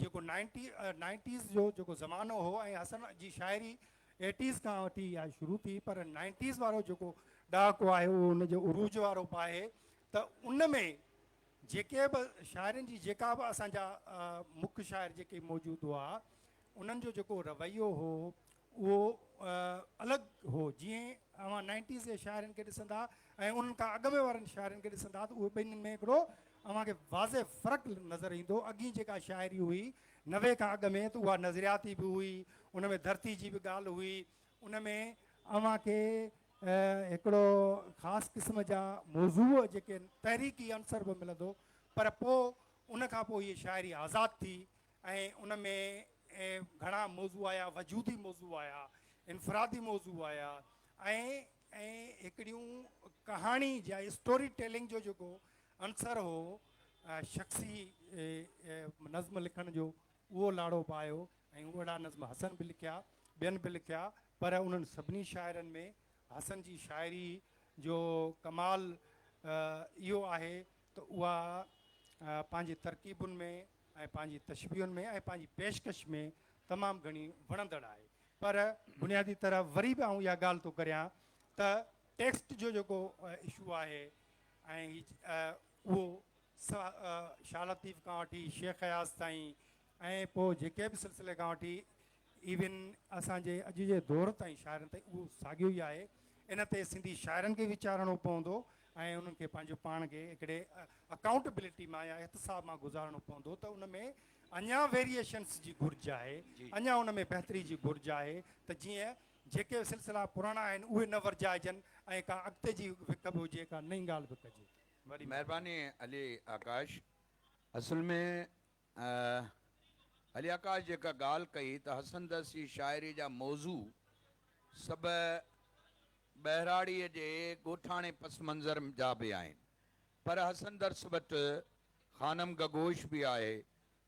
جيڪو نائنٽي نائنٽيز جو جيڪو زمانو هو ۽ حسن جي شاعري ايٽيز کان وٺي اها شروع ٿي پر نائنٽيز وارو جيڪو ڏهاڪو آهي اهو ان جو عروج وارو به آهي ته ان ۾ جيڪي به شاعرن جي جيڪا به اسان جا مک شاعر جيڪي موجود هئا انهن جو جيڪو رويو هو اهو الڳ هو. جيئن اوهان نائنٽيز جي شاعرن کي ڏسندا ۽ انهن کان اڳ ۾ وارن شاعرن کي ڏسندا ته اهي ٻنهين ۾ هڪڙو اوهان کي واضح فرق نظر ايندو. اڳين جيڪا شاعري هئي 90 کان اڳ ۾ ته اها نظرياتي به هئي، ان ۾ ڌرتي جي به ڳالهه هئي، ان ۾ اوهان کي هڪڙو خاص قسم جا موضوع جيڪي تحريڪي عنصر به ملندو پر پوء ان کان پوء هيء شاعري آزاد ٿي ۽ ان ۾ گهڻا موضوع آيا، وجودي موضوع آيا، انفرادي موضوع آيا ۽ ۽ هڪڙيون ڪهاڻي يا اسٽوري ٽيلنگ جو جيڪو عنصر هو شخصي نظم لکڻ جو اهو لاڙو به آيو ۽ اهڙا نظم حسن به لکيا ٻين به لکيا پر انهن سڀني شاعرن ۾ حسن جي شاعري جو ڪمال اهو آهي ته اها پنهنجي ترڪيبن ۾ ۽ پنهنجي تشبيهن ۾ ۽ پنهنجي پيشڪش ۾ تمام گهڻي وڻندڙ آهي پر بنيادي طرح وري به آئون اها ڳالهه ٿو ڪريان ته ٽيڪسٽ جو جيڪو اشو آهي ۽ اهو شاهه لطيف کان وٺي شيخ اياز تائين ۽ پوء جيڪي به سلسلي کان وٺي ايون اسان جي اڄ جي دور تائين شاعرن تائين اهو ساڳيو ئي آهي. ان تي سنڌي شاعرن کي ويچارڻو پوندو ۽ انهن کي پنهنجو پاڻ کي هڪڙي اڪائونٽبلٽي مان يا احتساب مان گذارڻو پوندو ته ان ۾ اڃا ويريئيشنس جي گهرج آهي، اڃا ان ۾ بهتري جي گهرج آهي ته جيئن جيڪي سلسلا پراڻا آهن اهي نه ورجائجن ۽ ڪا اڳتي جي وک به هجي ڪا نئين ڳالهه به ڪجي. وڏي مهرباني علي آڪاش. اصل ۾ علي آڪاش جيڪا ڳالهه ڪئي ته حسن درس جي شاعري جا موضوع سڀ ٻهراڙيء جي ڳوٺاڻي پس منظر جا به آهن پر حسن درس وٽ خانم گگوش به آهي،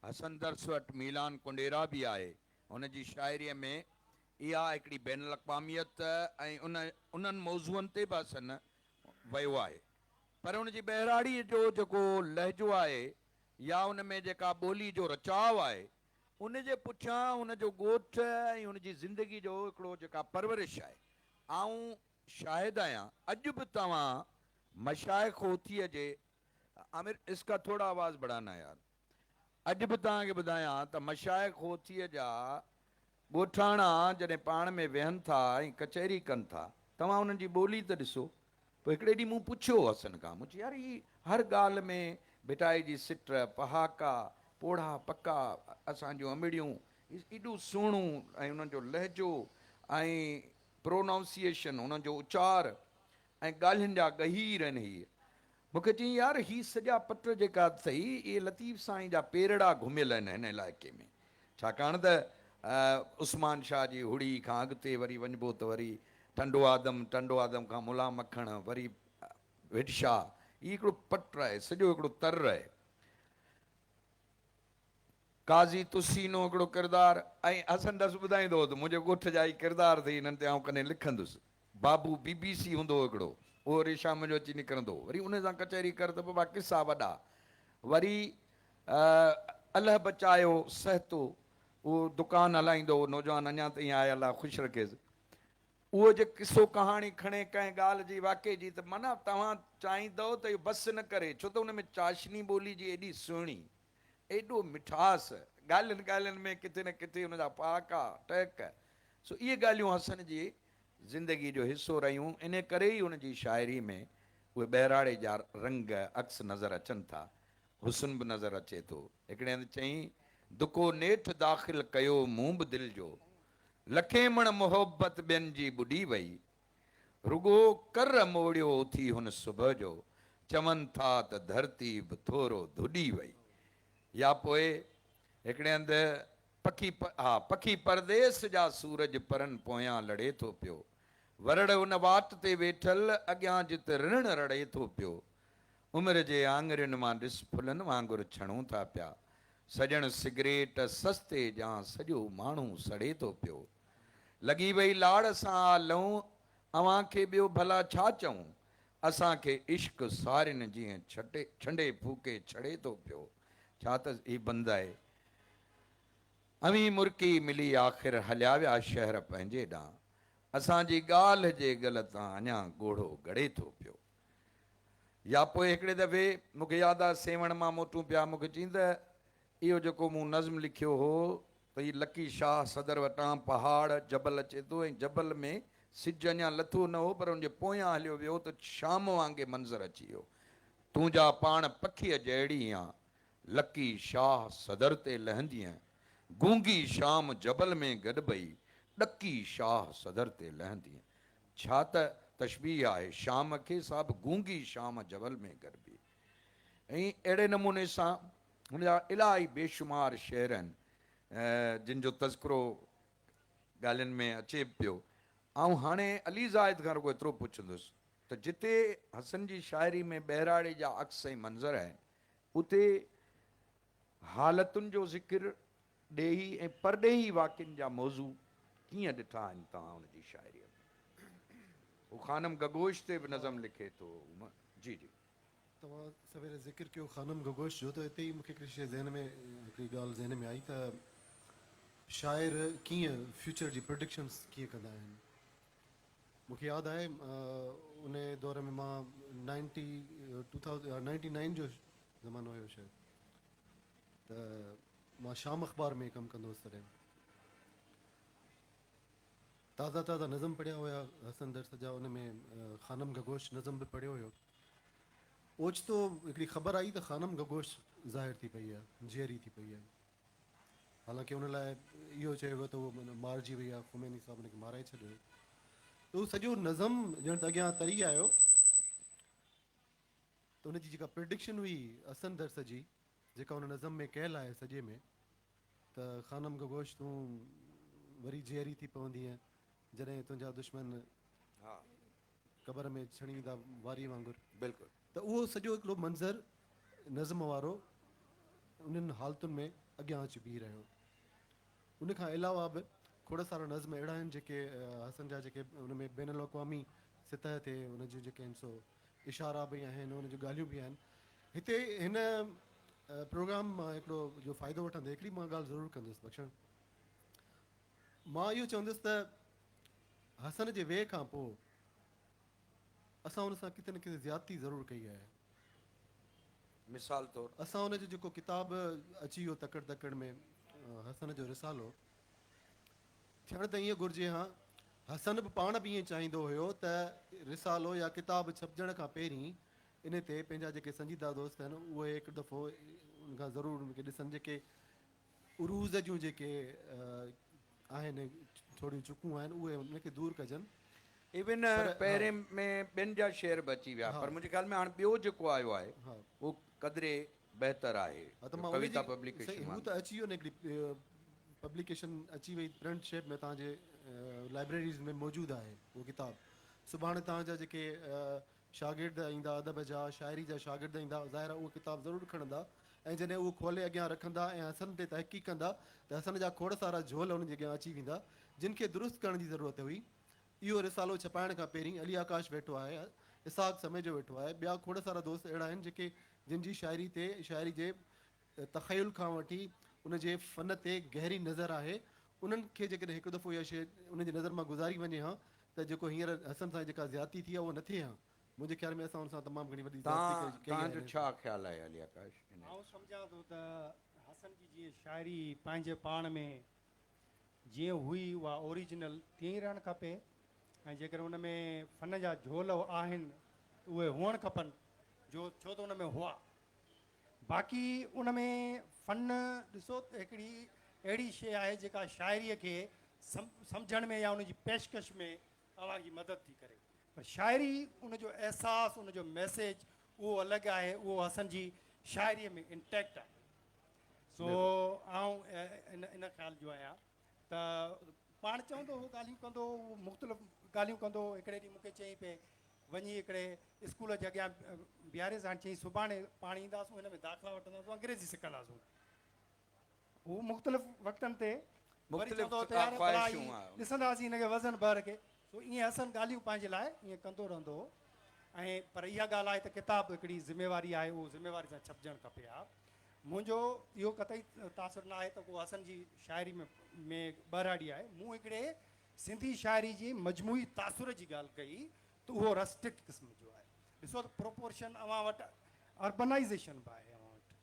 حسن درس وٽ ميلان ڪنڊيرا به آهي. هن جي شاعريء ۾ اها هڪڙي بين الاقواميت ۽ ان انهن موضوعن تي به حسن ويو آهي پر ان جي ٻهراڙيء جو جيڪو لهجو آهي يا ان ۾ جيڪا ٻولي جو رچاء آهي، ان جي پٺيان هن جو ڳوٺ ۽ هن جي زندگي جو هڪڙو جيڪا پرورش آهي. آئون شاهد آهيان، اڄ به توهان مشائخ هوٿيء جي، عامر اس ڪا ٿوڙا آواز بڙهانا يار، اڄ به توهان کي ٻڌايان ته مشائخ هوٿيء جا ڳوٺاڻا جڏهن پاڻ ۾ ويهن ٿا ۽ ڪچهري ڪن ٿا، توهان انهن جي ٻولي ته ڏسو. پوء هڪڙي ڏينهن مون پڇيو حسن کان، مون چيو يار هي هر ڳالهه ۾ ڀٽائي جي سٽ، پهاڪا، پوڙها پڪا، اسان جون امڙيون، ايڏو سهڻو ۽ انهن جو لهجو ۽ پرونائونسيئيشن، انهن جو اچار ۽ ڳالهين جا ڳهير آهن هي. مون کي چيائين يار هي سڄا پٽ جيڪا اٿئي اهي لطيف سائين جا پيرڙا گهميل آهن هن علائقي ۾ ڇاڪاڻ ته عثمان شاهه جي هڙي کان اڳتي وري وڃبو ته وري ٽنڊو آدم، ٽنڊو آدم کان ملان مکڻ، وري ڀٽ شاهه، هي هڪڙو پٽ آهي، سڄو هڪڙو تر آهي. قاضي تسينو هڪڙو ڪردار ۽ حسن ڏس ٻڌائيندو هو ته منهنجي ڳوٺ جا هي ڪردار اٿئي انهن تي آئون ڪڏهن لکندس. بابو بي بي سي هوندو هو هڪڙو، اهو وري شام جو اچي نڪرندو هو. وري ان سان ڪچهري ڪر ته بابا قصا وڏا. وري الهه بچايو سهتو اهو دڪان هلائيندو هو، نوجوان اڃا تائين آهي الله خوش رکيس. اهو جي قصو ڪهاڻي کڻي ڪنهن ڳالهه جي واقعي جي ته معنيٰ توهان چاهيندؤ ته اهو بس نه ڪري ڇو ته ان ۾ چاشني ٻولي جي ايڏي سهڻي ايڏو مٺاس، ڳالهين ڳالهين ۾ ڪٿي نه ڪٿي ان جا پهاڪا، ٽهڪ، سو اهي ڳالهيون حسن جي زندگي جو حصو رهيون، انهي ڪري ئي هن جي شاعري ۾ اهي ٻهراڙي جا رنگ عڪس نظر اچن ٿا، حسن به نظر اچي ٿو. هڪڙي هنڌ چيائين، دڪو نيٺ داخل ڪيو مون به دل جو، لکين مڻ محبت ٻين جي ٻڏي وئي. رڳو ڪر موڙيو اٿي هن صبح جو، چون ٿا ته ڌرتي به ٿورو ڌڏي وئي. يا پوء هڪڙي هنڌ پکي ها پکي پرديس جا سورج پرن پويان لڙي ٿو پيو. ورڙ ان واٽ تي ويٺل اڳيان جت رڻ رڙي ٿو پيو. عمر جي آڱرين مان ڏس ڦلن وانگر ڇڻون ٿا پيا. سڄڻ سگريٽ سستي جان سڄو ماڻهو سڙي ٿو پيو. لڳي وئي لاڙ سان آ لئون اوهان کي ٻيو ڀلا ڇا چئون. اسان کي عشق سارين جيئن ڇٽي ڇنڊي ڦوڪي ڇڙي ٿو پيو. ڇا ته هي بند آهي. اوهين مرڪي ملي آخر هليا ويا شهر پنهنجي ڏانهن. اسان جي ڳالهه جي ڳل تان اڃا ڳوڙهو ڳڙي ٿو پيو. يا پوء هڪڙي دفعي مون کي ياد آ سيوهڻ مان موٽون پيا مون کي چيائين ته اهو جيڪو مون نظم لکيو هو ته هي لڪي شاهه صدر وٽان پهاڙ، جبل، اچي ٿو ۽ جبل ۾ سج اڃا لٿو نه هو پر ان جي پويان هليو ويو ته شام وانگي منظر اچي ويو. تون جا پاڻ پکيء جهڙي آن، لڪي شاهه صدر تي لهندينء، گونگي شام جبل ۾ گڏبئي، ڏڪي شاهه صدر تي لهندينء. ڇا ته تشبيهه آهي، شام کي سا به گونگي شام جبل ۾ گڏبي. ۽ اهڙي نموني سان هن جا الاهي بيشمار شعر آهن، جن جو تذڪرو ڳالهين ۾ اچي به پيو. آئون هاڻي علي زاهد کان رڳو ايترو پڇندس ته جتي حسن جي شاعري ۾ ٻهراڙي جا عڪس ۽ منظر آهن، اتي حالتن جو ذڪر، ڏيهي ۽ پرڏيهي واقعن جا موضوع ڪيئن ڏٺا آهن توهان ان جي شاعريء ۾؟ هو خانم گگوش تي به نظم لکي ٿو. جي جي. توهان سوير ذڪر ڪيو خانم گگوش جو ته اتي ئي مون کي هڪڙي شيء ذهن ۾ هڪڙي ڳالهه ذهن ۾ آئي ته شاعر ڪيئن فيوچر جي پرڊڪشنس ڪيئن ڪندا آهن. مون کي ياد آهي ان دور ۾ مان ninety two thousand ninety nine جو زمانو هيو شايد ته مان شام اخبار ۾ ڪم ڪندو هوس تڏهن تازا تازا نظم پڙهيا هيا حسن درس جا ان ۾ خانم گگوش نظم به پڙهيو هيو اوچتو هڪڙي خبر آئي ته خانم گگوش ظاهر ٿي پئي آهي جيئري ٿي پئي آهي حالانڪه ان لاء اهو چيو ويو ته هوء مارجي وئي آهي، خميني صاحب ان کي مارائي ڇڏيو هو. ته اهو سڄو نظم ڄڻ ته اڳيان تري آيو ته ان جي جيڪا پرڊڪشن هئي حسن درس جي جيڪا ان نظم ۾ ڪيل آهي سڄي ۾ ته خانم گگوش تون وري جيئري ٿي پوندينء جڏهن تنهنجا دشمن قبر ۾ ڇڻي ويندا واريء وانگر. بلڪل. ته اهو سڄو هڪڙو منظر نظم وارو انهن حالتن ۾ اڳيان اچي بيهي رهيو. ان کان علاوه به کوڙ سارا نظم اهڙا آهن جيڪي حسن جا جيڪي ان ۾ بين الاقوامي سطح تي ان جون جيڪي آهن سو اشارا به آهن ان جون ڳالهيون به آهن. هتي هن پروگرام مان هڪڙو جو فائدو وٺندي هڪڙي مان ڳالهه ضرور ڪندس بخشڻ مان اهو چوندس ته حسن جي ويهه کان پوء اسان ان سان ڪٿي نه ڪٿي زيادتي ضرور ڪئي آهي. مثال طور. اسان ان جو جيڪو ڪتاب اچي ويو تڪڙ تڪڙ ۾ حسن جو رسالو، ٿيڻ ته ائين گهرجي ها، حسن به پاڻ به ائين چاهيندو هيو ته رسالو يا ڪتاب ڇپجڻ کان پهرين ان تي پنهنجا جيڪي سنجيده دوست آهن اهي هڪ دفعو ان کان ضرور ان کي ڏسن جيڪي عروض جون جيڪي آهن ٿوريون چڪون آهن اهي ان کي دور ڪجن. ايون پهرين ۾ ٻين جا شعر به اچي ويا پر منهنجي خيال ۾ هاڻ ٻيو جيڪو آيو آهي اهو قدري بهتر آهي ڪويتا پبليڪيشن هو ته اچي ويو نه هڪڙي پبليڪيشن اچي وئي پرنٽ شيپ ۾ توهان جي لائبريريز ۾ موجود آهي اهو ڪتاب سڀاڻي توهان جا جيڪي شاگرد ايندا ادب جا شاعري جا شاگرد ايندا ظاهر آهي اهو ڪتاب ضرور کڻندا ۽ جڏهن اهو کولي اڳيان رکندا ۽ حسن تي تحقيق ڪندا ته حسن جا کوڙ سارا جهول انهن جي اڳيان اچي ويندا جن کي درست ڪرڻ جي ضرورت هئي. اهو رسالو ڇپائڻ کان پهرين علي آڪاش ويٺو آهي، اسحاق سميجو ويٺو آهي، ٻيا کوڙ سارا دوست اهڙا آهن جيڪي جن جي شاعري تي شاعري جي تخيل کان وٺي ان جي فن تي گهري نظر آهي انهن کي جيڪڏهن هڪ دفعو اها شيء انهن جي نظر مان گذاري وڃي ها ته جيڪو هينئر حسن سان جيڪا زيادتي ٿي آهي اها نه ٿئي ها. منهنجي خيال ۾ اسان ان سان تمام گهڻي وڏي زيادتي ڪئي آهي. توهان جو ڇا خيال آهي علي آڪاش ان آئون سمجهان ٿو ته حسن جي جيئن شاعري پنهنجي پاڻ ۾ جيئن هئي اها اوريجنل تيئن ئي رهڻ کپي ۽ جيڪڏهن ان ۾ فن جا جهول آهن ته اهي هئڻ کپن جو ڇو ته ان ۾ هئا. باقي ان ۾ فن ڏسو ته هڪڙي اهڙي شيء آهي جيڪا شاعريء کي سمجهڻ ۾ يا ان جي پيشڪش ۾ اوهان جي مدد ٿي ڪري. پر شاعري ان جو احساس ان جو ميسيج اهو الڳ آهي اهو حسن جي شاعري ۾ انٽيڪٽ آهي. سو آئون ان ان خيال جو آهيان ته پاڻ چوندو هو ڳالهيون ڪندو هو مختلف ڳالهيون ڪندو هو. هڪڙي ڏينهن مون کي چيائين پئي وڃي هڪڙي اسڪول جي اڳيان بيهاريس هاڻي چيائين سڀاڻي پاڻ اينداسون هن ۾ داخلا وٺنداسون انگريزي سکنداسون. هو مختلف وقتن تي وري مختلف چوندو هو ته يار ڀلا هي خواهشون آهن. ڏسنداسين هن کي وزن بحر کي. سو ائين حسن ڳالهيون پنهنجي لاء ائين ڪندو رهندو هو ۽ پر اها ڳالهه آهي ته ڪتاب هڪڙي ذميواري آهي اهو ذميواري سان ڇپجڻ کپي ها. منهنجو اهو قطعي تاثر نه آهي ته ڪو حسن جي شاعري ۾ ۾ ٻهراڙي آهي. مون هڪڙي سنڌي شاعري جي مجموعي تاثر جي ڳالهه ڪئي ته اهو رسٽڪ قسم جو آهي. ڏسو ته پروپورشن اوهان وٽ اربنائيزيشن به آهي اوهان وٽ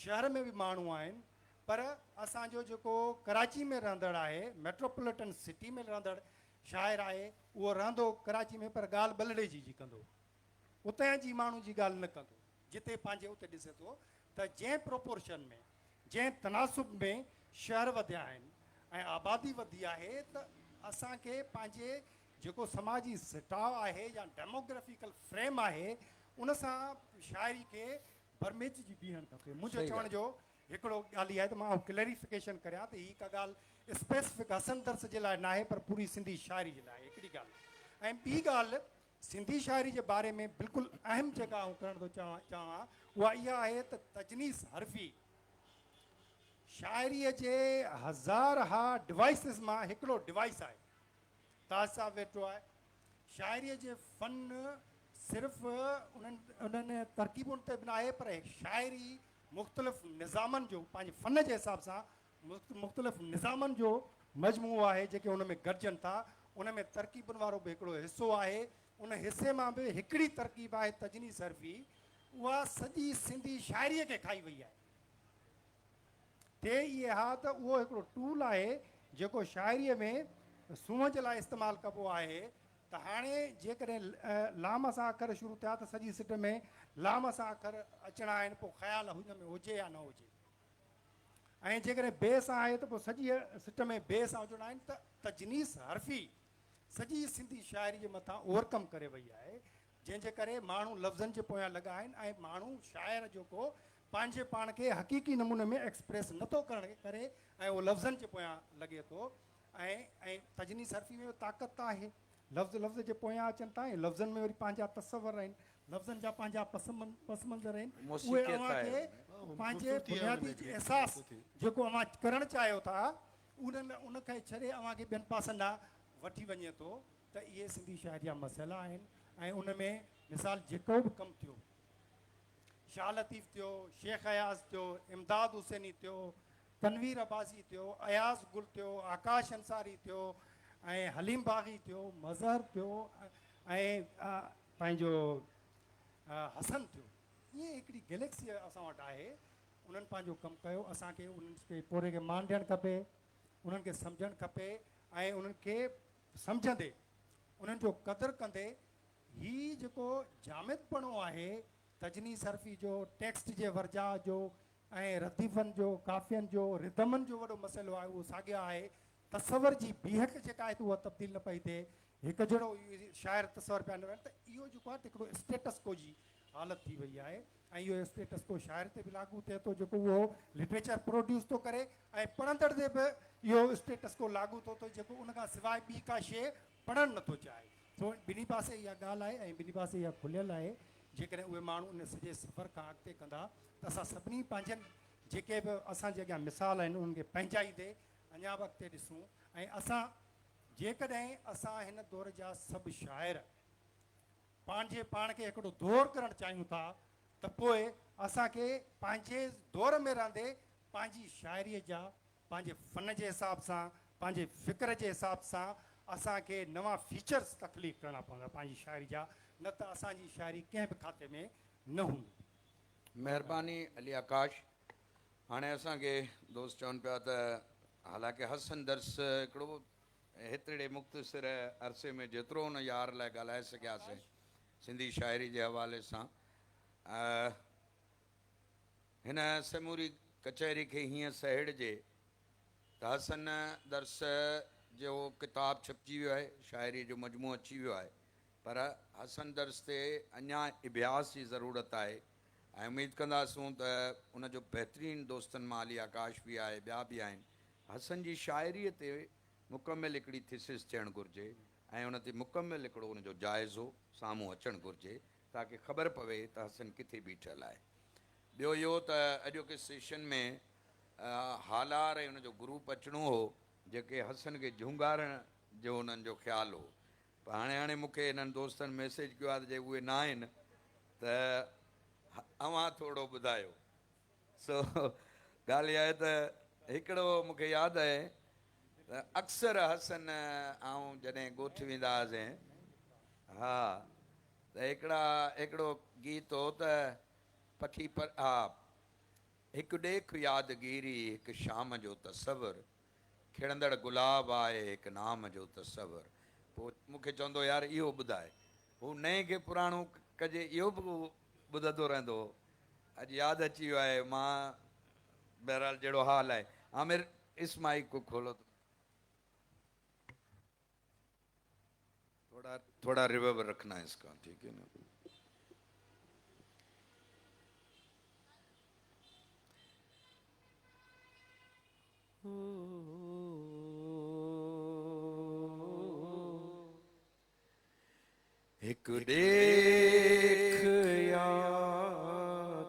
شهر ۾ به ماڻهو آهن پر اسان جو جيڪو ڪراچي ۾ رهندڙ آهي ميٽروپوليٽن سٽي ۾ رهندڙ شاعر آهي اهو رهندو ڪراچي ۾ پر ڳالهه ٻلهڙيجي جي ڪندو اتان جي ماڻهو جي ڳالهه نه ڪندو جتي پنهنجي اتي ڏسي ٿو ته جنهن پروپورشن ۾ جنهن تناسب ۾ شهر وڌيا آهن ۽ آبادي وڌي آهي ته اسان کي پنهنجي جيڪو سماجي سٽاء آهي يا ڊيموگرافيڪل فريم آهي ان سان شاعري کي برميچ جي بيهڻ کپي. منهنجو چوڻ جو هڪڙو ڳالهه اها آهي ته مان اهو ڪليريفڪيشن ڪريان ته هي ڪا ڳالهه اسپيسفڪ حسن درس جي لاء ناهي پر پوري سنڌي شاعري جي لاء آهي هڪڙي ڳالهه ۽ ٻي ڳالهه سنڌي شاعري جي باري ۾ بلڪل اهم جيڪا آئون ڪرڻ ٿو چاهيان اها اها آهي ته تجنيس حرفي شاعريء جي هزارها ڊوائيسز مان هڪڙو ڊوائيس آهي. تاج صاحب ويٺو آهي. شاعريء جي فن صرف انهن انهن ترڪيبن تي به ناهي پر شاعري مختلف نظامن جو پنهنجي فن جي حساب سان مختلف نظامن جو مجموعو آهي جيڪي ان ۾ گڏجن ٿا. ان ۾ ترڪيبن وارو به هڪڙو حصو آهي. ان حصي مان به هڪڙي ترڪيب آهي تجنيس حرفي اها سڄي سنڌي شاعريء کي کائي وئي آهي. ٿئي اهي ها ته اهو هڪڙو ٽول آهي جيڪو شاعريء ۾ سونهن جي لاء استعمال ڪبو آهي ته هاڻي جيڪڏهن لام سان اکر شروع ٿيا ته سڄي سٽ ۾ لام سان اکر اچڻا آهن پوء خيال هن ۾ هجي يا نه هجي ۽ جيڪڏهن بي سان آهي ته پوء سڄيء سٽ ۾ بي سان هجڻا آهن ته تجنيس حرفي سڄي سنڌي شاعري جي مٿان اوورڪم ڪري وئي آهي جنهن جي ڪري ماڻهو لفظن جي پويان لڳا آهن ۽ ماڻهو شاعر جيڪو پنهنجي پاڻ کي حقيقي نموني ۾ ايڪسپريس نه ٿو ڪرڻ ڪري ۽ اهو لفظن جي پويان لڳي ٿو ۽ ۽ تجنيس حرفي ۾ به طاقت ته آهي لفظ لفظ جي پويان اچن ٿا ۽ لفظن ۾ وري پنهنجا تصور آهن لفظن جا پنهنجا پس منظر آهن اهي اوهان کي پنهنجي بنيادي احساس جيڪو اوهان ڪرڻ چاهيو ٿا ان ان کي ڇڏي اوهان کي ٻين پاسن ڏانهن وٺي وڃي ٿو ته اهي سنڌي شاعري جا مسئلا آهن ۽ ان ۾ مثال جيڪو به ڪم ٿيو شاهه لطيف ٿيو، شيخ اياز ٿيو، امداد حسيني ٿيو، تنوير عباسي ٿيو، اياز گل ٿيو، آڪاش انصاري ٿيو ۽ حليم باغي ٿيو، مظهر ٿيو ۽ پنهنجو حسن ٿيو. ائين هڪڙي گئليڪسي اسان وٽ آهي، انهن پنهنجو ڪم ڪيو، اسان کي انهن کي پورهيي کي مان ڏيڻ کپي، انهن کي سمجهڻ کپي ۽ انهن کي سمجهندي، انهن جو قدر ڪندي هي جيڪو جامدپڻو آهي تجنيس حرفي جو، ٽيڪسٽ جي ورجاء جو ۽ رديفن جو، قافين جو، ردمن جو وڏو مسئلو آهي اهو ساڳيو آهي. تصور جي بيهڪ جيڪا آهي ته اها تبديل نه پئي ٿئي. هڪ جهڙو شاعر تصور پيا نه ڪن ته اهو جيڪو آهي ته هڪڙو اسٽيٽس ڪو جي حالت ٿي وئي آهي ۽ اهو اسٽيٽس ڪو شاعر تي به لاڳو ٿئي ٿو جيڪو اهو لٽريچر پروڊيوس ٿو ڪري ۽ پڙهندڙ تي به اهو اسٽيٽس ڪو لاڳو ٿو ٿئي جيڪو ان کان سواء ٻي ڪا شيء پڙهڻ نه ٿو چاهي. سو ٻنهي پاسي اها ڳالهه آهي ۽ ٻنهي پاسي اها کليل آهي. جيڪڏهن اهي ماڻهو ان سڄي سفر کان اڳتي ڪندا ته اسان سڀني پنهنجن جيڪي به اسان جي اڳيان مثال آهن انهن کي پنهنجائيندي اڃا به اڳتي ڏسون ۽ اسان جيڪڏهن اسان هن دور جا سڀ شاعر پنهنجي پاڻ کي هڪڙو دور ڪرڻ چاهيون ٿا ته پوء اسان کي پنهنجي دور ۾ رهندي پنهنجي شاعريء جا پنهنجي فن جي حساب سان، پنهنجي فڪر جي حساب سان اسان کي نوان فيچرز تخليق ڪرڻا پوندا پنهنجي شاعري جا نه ته اسان جي شاعري ڪنهن به کاتي ۾ نه هوندي. مهرباني علي آڪاش. هاڻي اسان کي دوست چون پيا ته حالانڪه حسن درس هڪڙو هيترڙي مختصر عرصي ۾ جيترو ان يار لاء ڳالهائي سگهياسين سنڌي شاعري جي حوالي سان هن سموري ڪچهري کي هيئن سهيڙجي ته حسن درس جو ڪتاب ڇپجي ويو آهي، شاعريء جو مجموعو اچي ويو آهي. پر حسن درس تي اڃا اڀياس جي ضرورت آهي ۽ اميد ڪنداسون ته ان جو بهترين دوستن مان علي آڪاش به آهي ٻيا به آهن حسن جي شاعريء تي مڪمل هڪڙي ٿيسز ٿيڻ گهرجي ۽ ان تي مڪمل هڪڙو ان جو جائزو سامهون اچڻ گهرجي تاڪه خبر پوي ته حسن ڪٿي بيٺل آهي. ٻيو اهو ته اڄوڪي سيشن ۾ هالار ۽ ان جو گروپ اچڻو هو جيڪي حسن کي جهونگارڻ جو انهن جو خيال هو پر هاڻي هاڻي مون کي هنن دوستن ميسيج ڪيو آهي ته جي اهي نه آهن ته اوهان ٿورو ٻڌايو. سو ڳالهه اها آهي ته هڪڙو مون کي ياد آهي ته اڪثر حسن آئون جڏهن ڳوٺ ويندا هئاسين ها ته هڪڙا هڪڙو گيت هو ته پکي پر ها هڪ ڏيک يادگيري هڪ شام جو تصور کڙندڙ گلاب آهي هڪ نام جو تصور. پوء مون کي چوندو يار اهو ٻڌاء. هو نئين کي پراڻو ڪجي اهو به ٻڌندو رهندو هو. اڄ ياد اچي ويو آهي مان بهرحال جهڙو حال آهي. عامر اس مائيڪ کو کولو تم. ٿوڙا ٿوڙا ريورب رکنا هي اس کا ٺيڪ هي نا. هڪ ڏيک يادگيري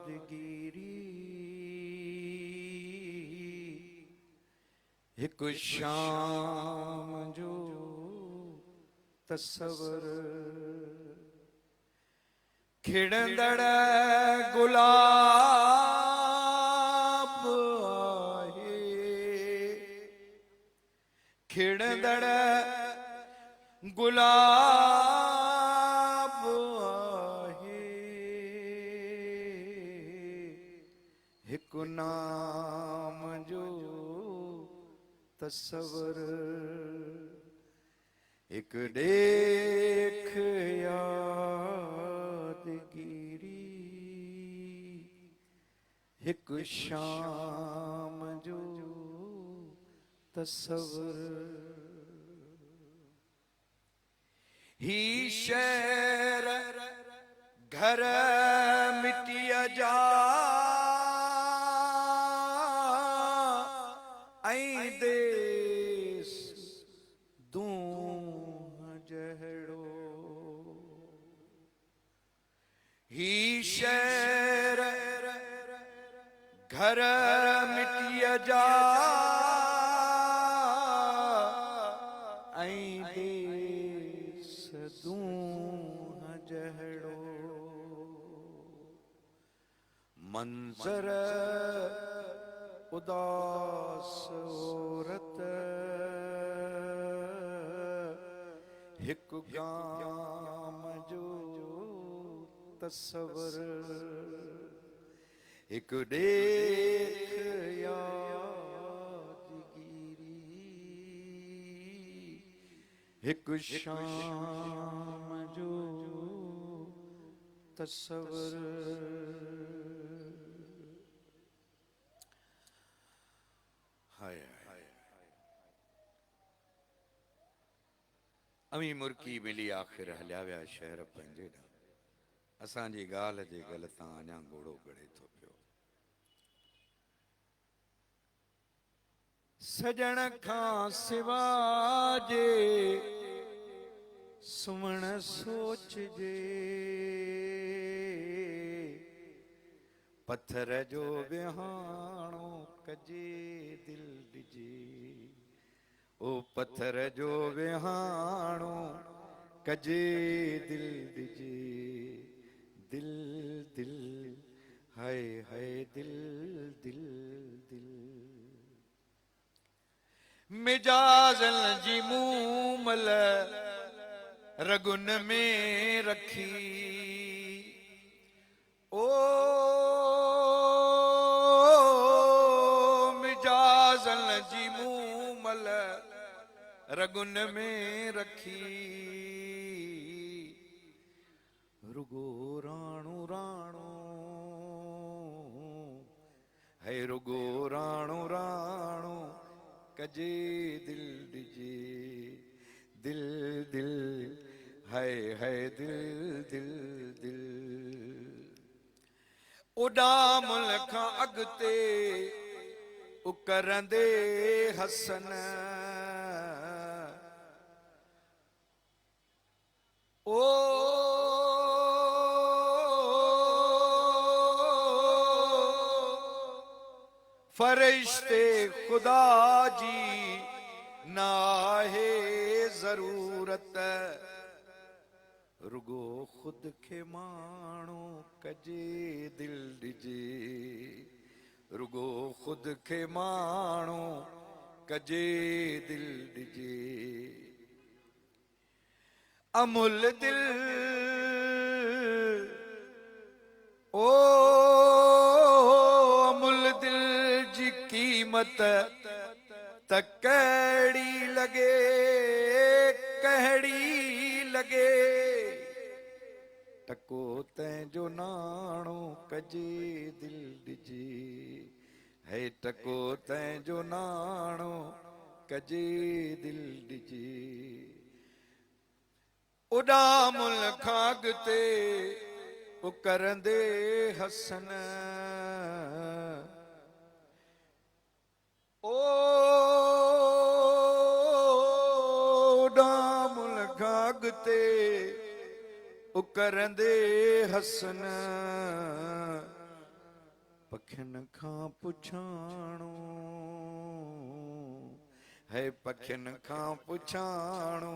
هڪ شام جو تصور کڙندڙ گلاب آهي کڙندڙ گلاب آهي هڪ نام جو تصور هڪ ڏيک يادگيري هڪ شام جو تصور. هي شهر گهر مٽيء جا ۽ ديس دونهن جهڙو. هي شهر گهر مٽيء جا ۽ ديس دونهن جهڙو. منظر اداس عورت هڪ گام جو تصور هڪ ڏيک يادگيري هڪ شام جو تصور. High high. اوهين مرڪي ملي آخر هليا ويا شهر پنهنجي ڏانهن. اسان جي ڳالهه جي ڳل تان اڃا ڳوڙهو ڳڙي ٿو پيو. سڄڻ کان سوا جي سمهڻ سوچجي. پٿر جو وهاڻو ڪجي دل ڏجي. او پٿر جو وهاڻو ڪجي دل ڏجي. دل دل هاء هاء دل دل دل. مجازن جي مومل رڳن ۾ رکي او مجازن جي مومل رڳن ۾ رکي رڳو راڻو راڻو هي رڳو راڻو راڻو ڪجي دل ڏجي دل دل هئي هئي دل دل دل. اڏامڻ کان اڳتي اڪرندي حسن. او فرشتي خدا جي ناهي ضرورت، رڳو خود کي ماڻو ڪجي دل ڏجي، رڳو خود کي ماڻو ڪجي دل ڏجي. امل دل او امل دل جي قيمت ته ڪهڙي لڳي ڪهڙي لڳي، ٽڪو تنهن جو ناڻو ڪجي دل ڏجي، هي ٽڪو تنهن جو ناڻو ڪجي دل ڏجي. اڏامل کان اڳتي اڪرندي حسن. او اڏامل کان اڳتي اڪرندي حسن. پکين کان پڇاڻو هي پکين کان پڇاڻو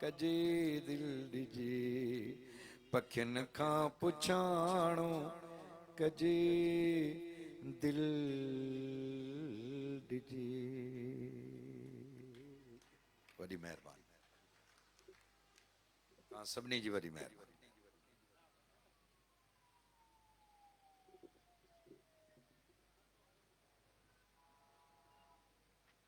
ڪجي دل ڏجي، پکين کان پڇاڻو ڪجي دل ڏجي. وڏي مهرباني توهان سڀني جي، وڏي مهرباني.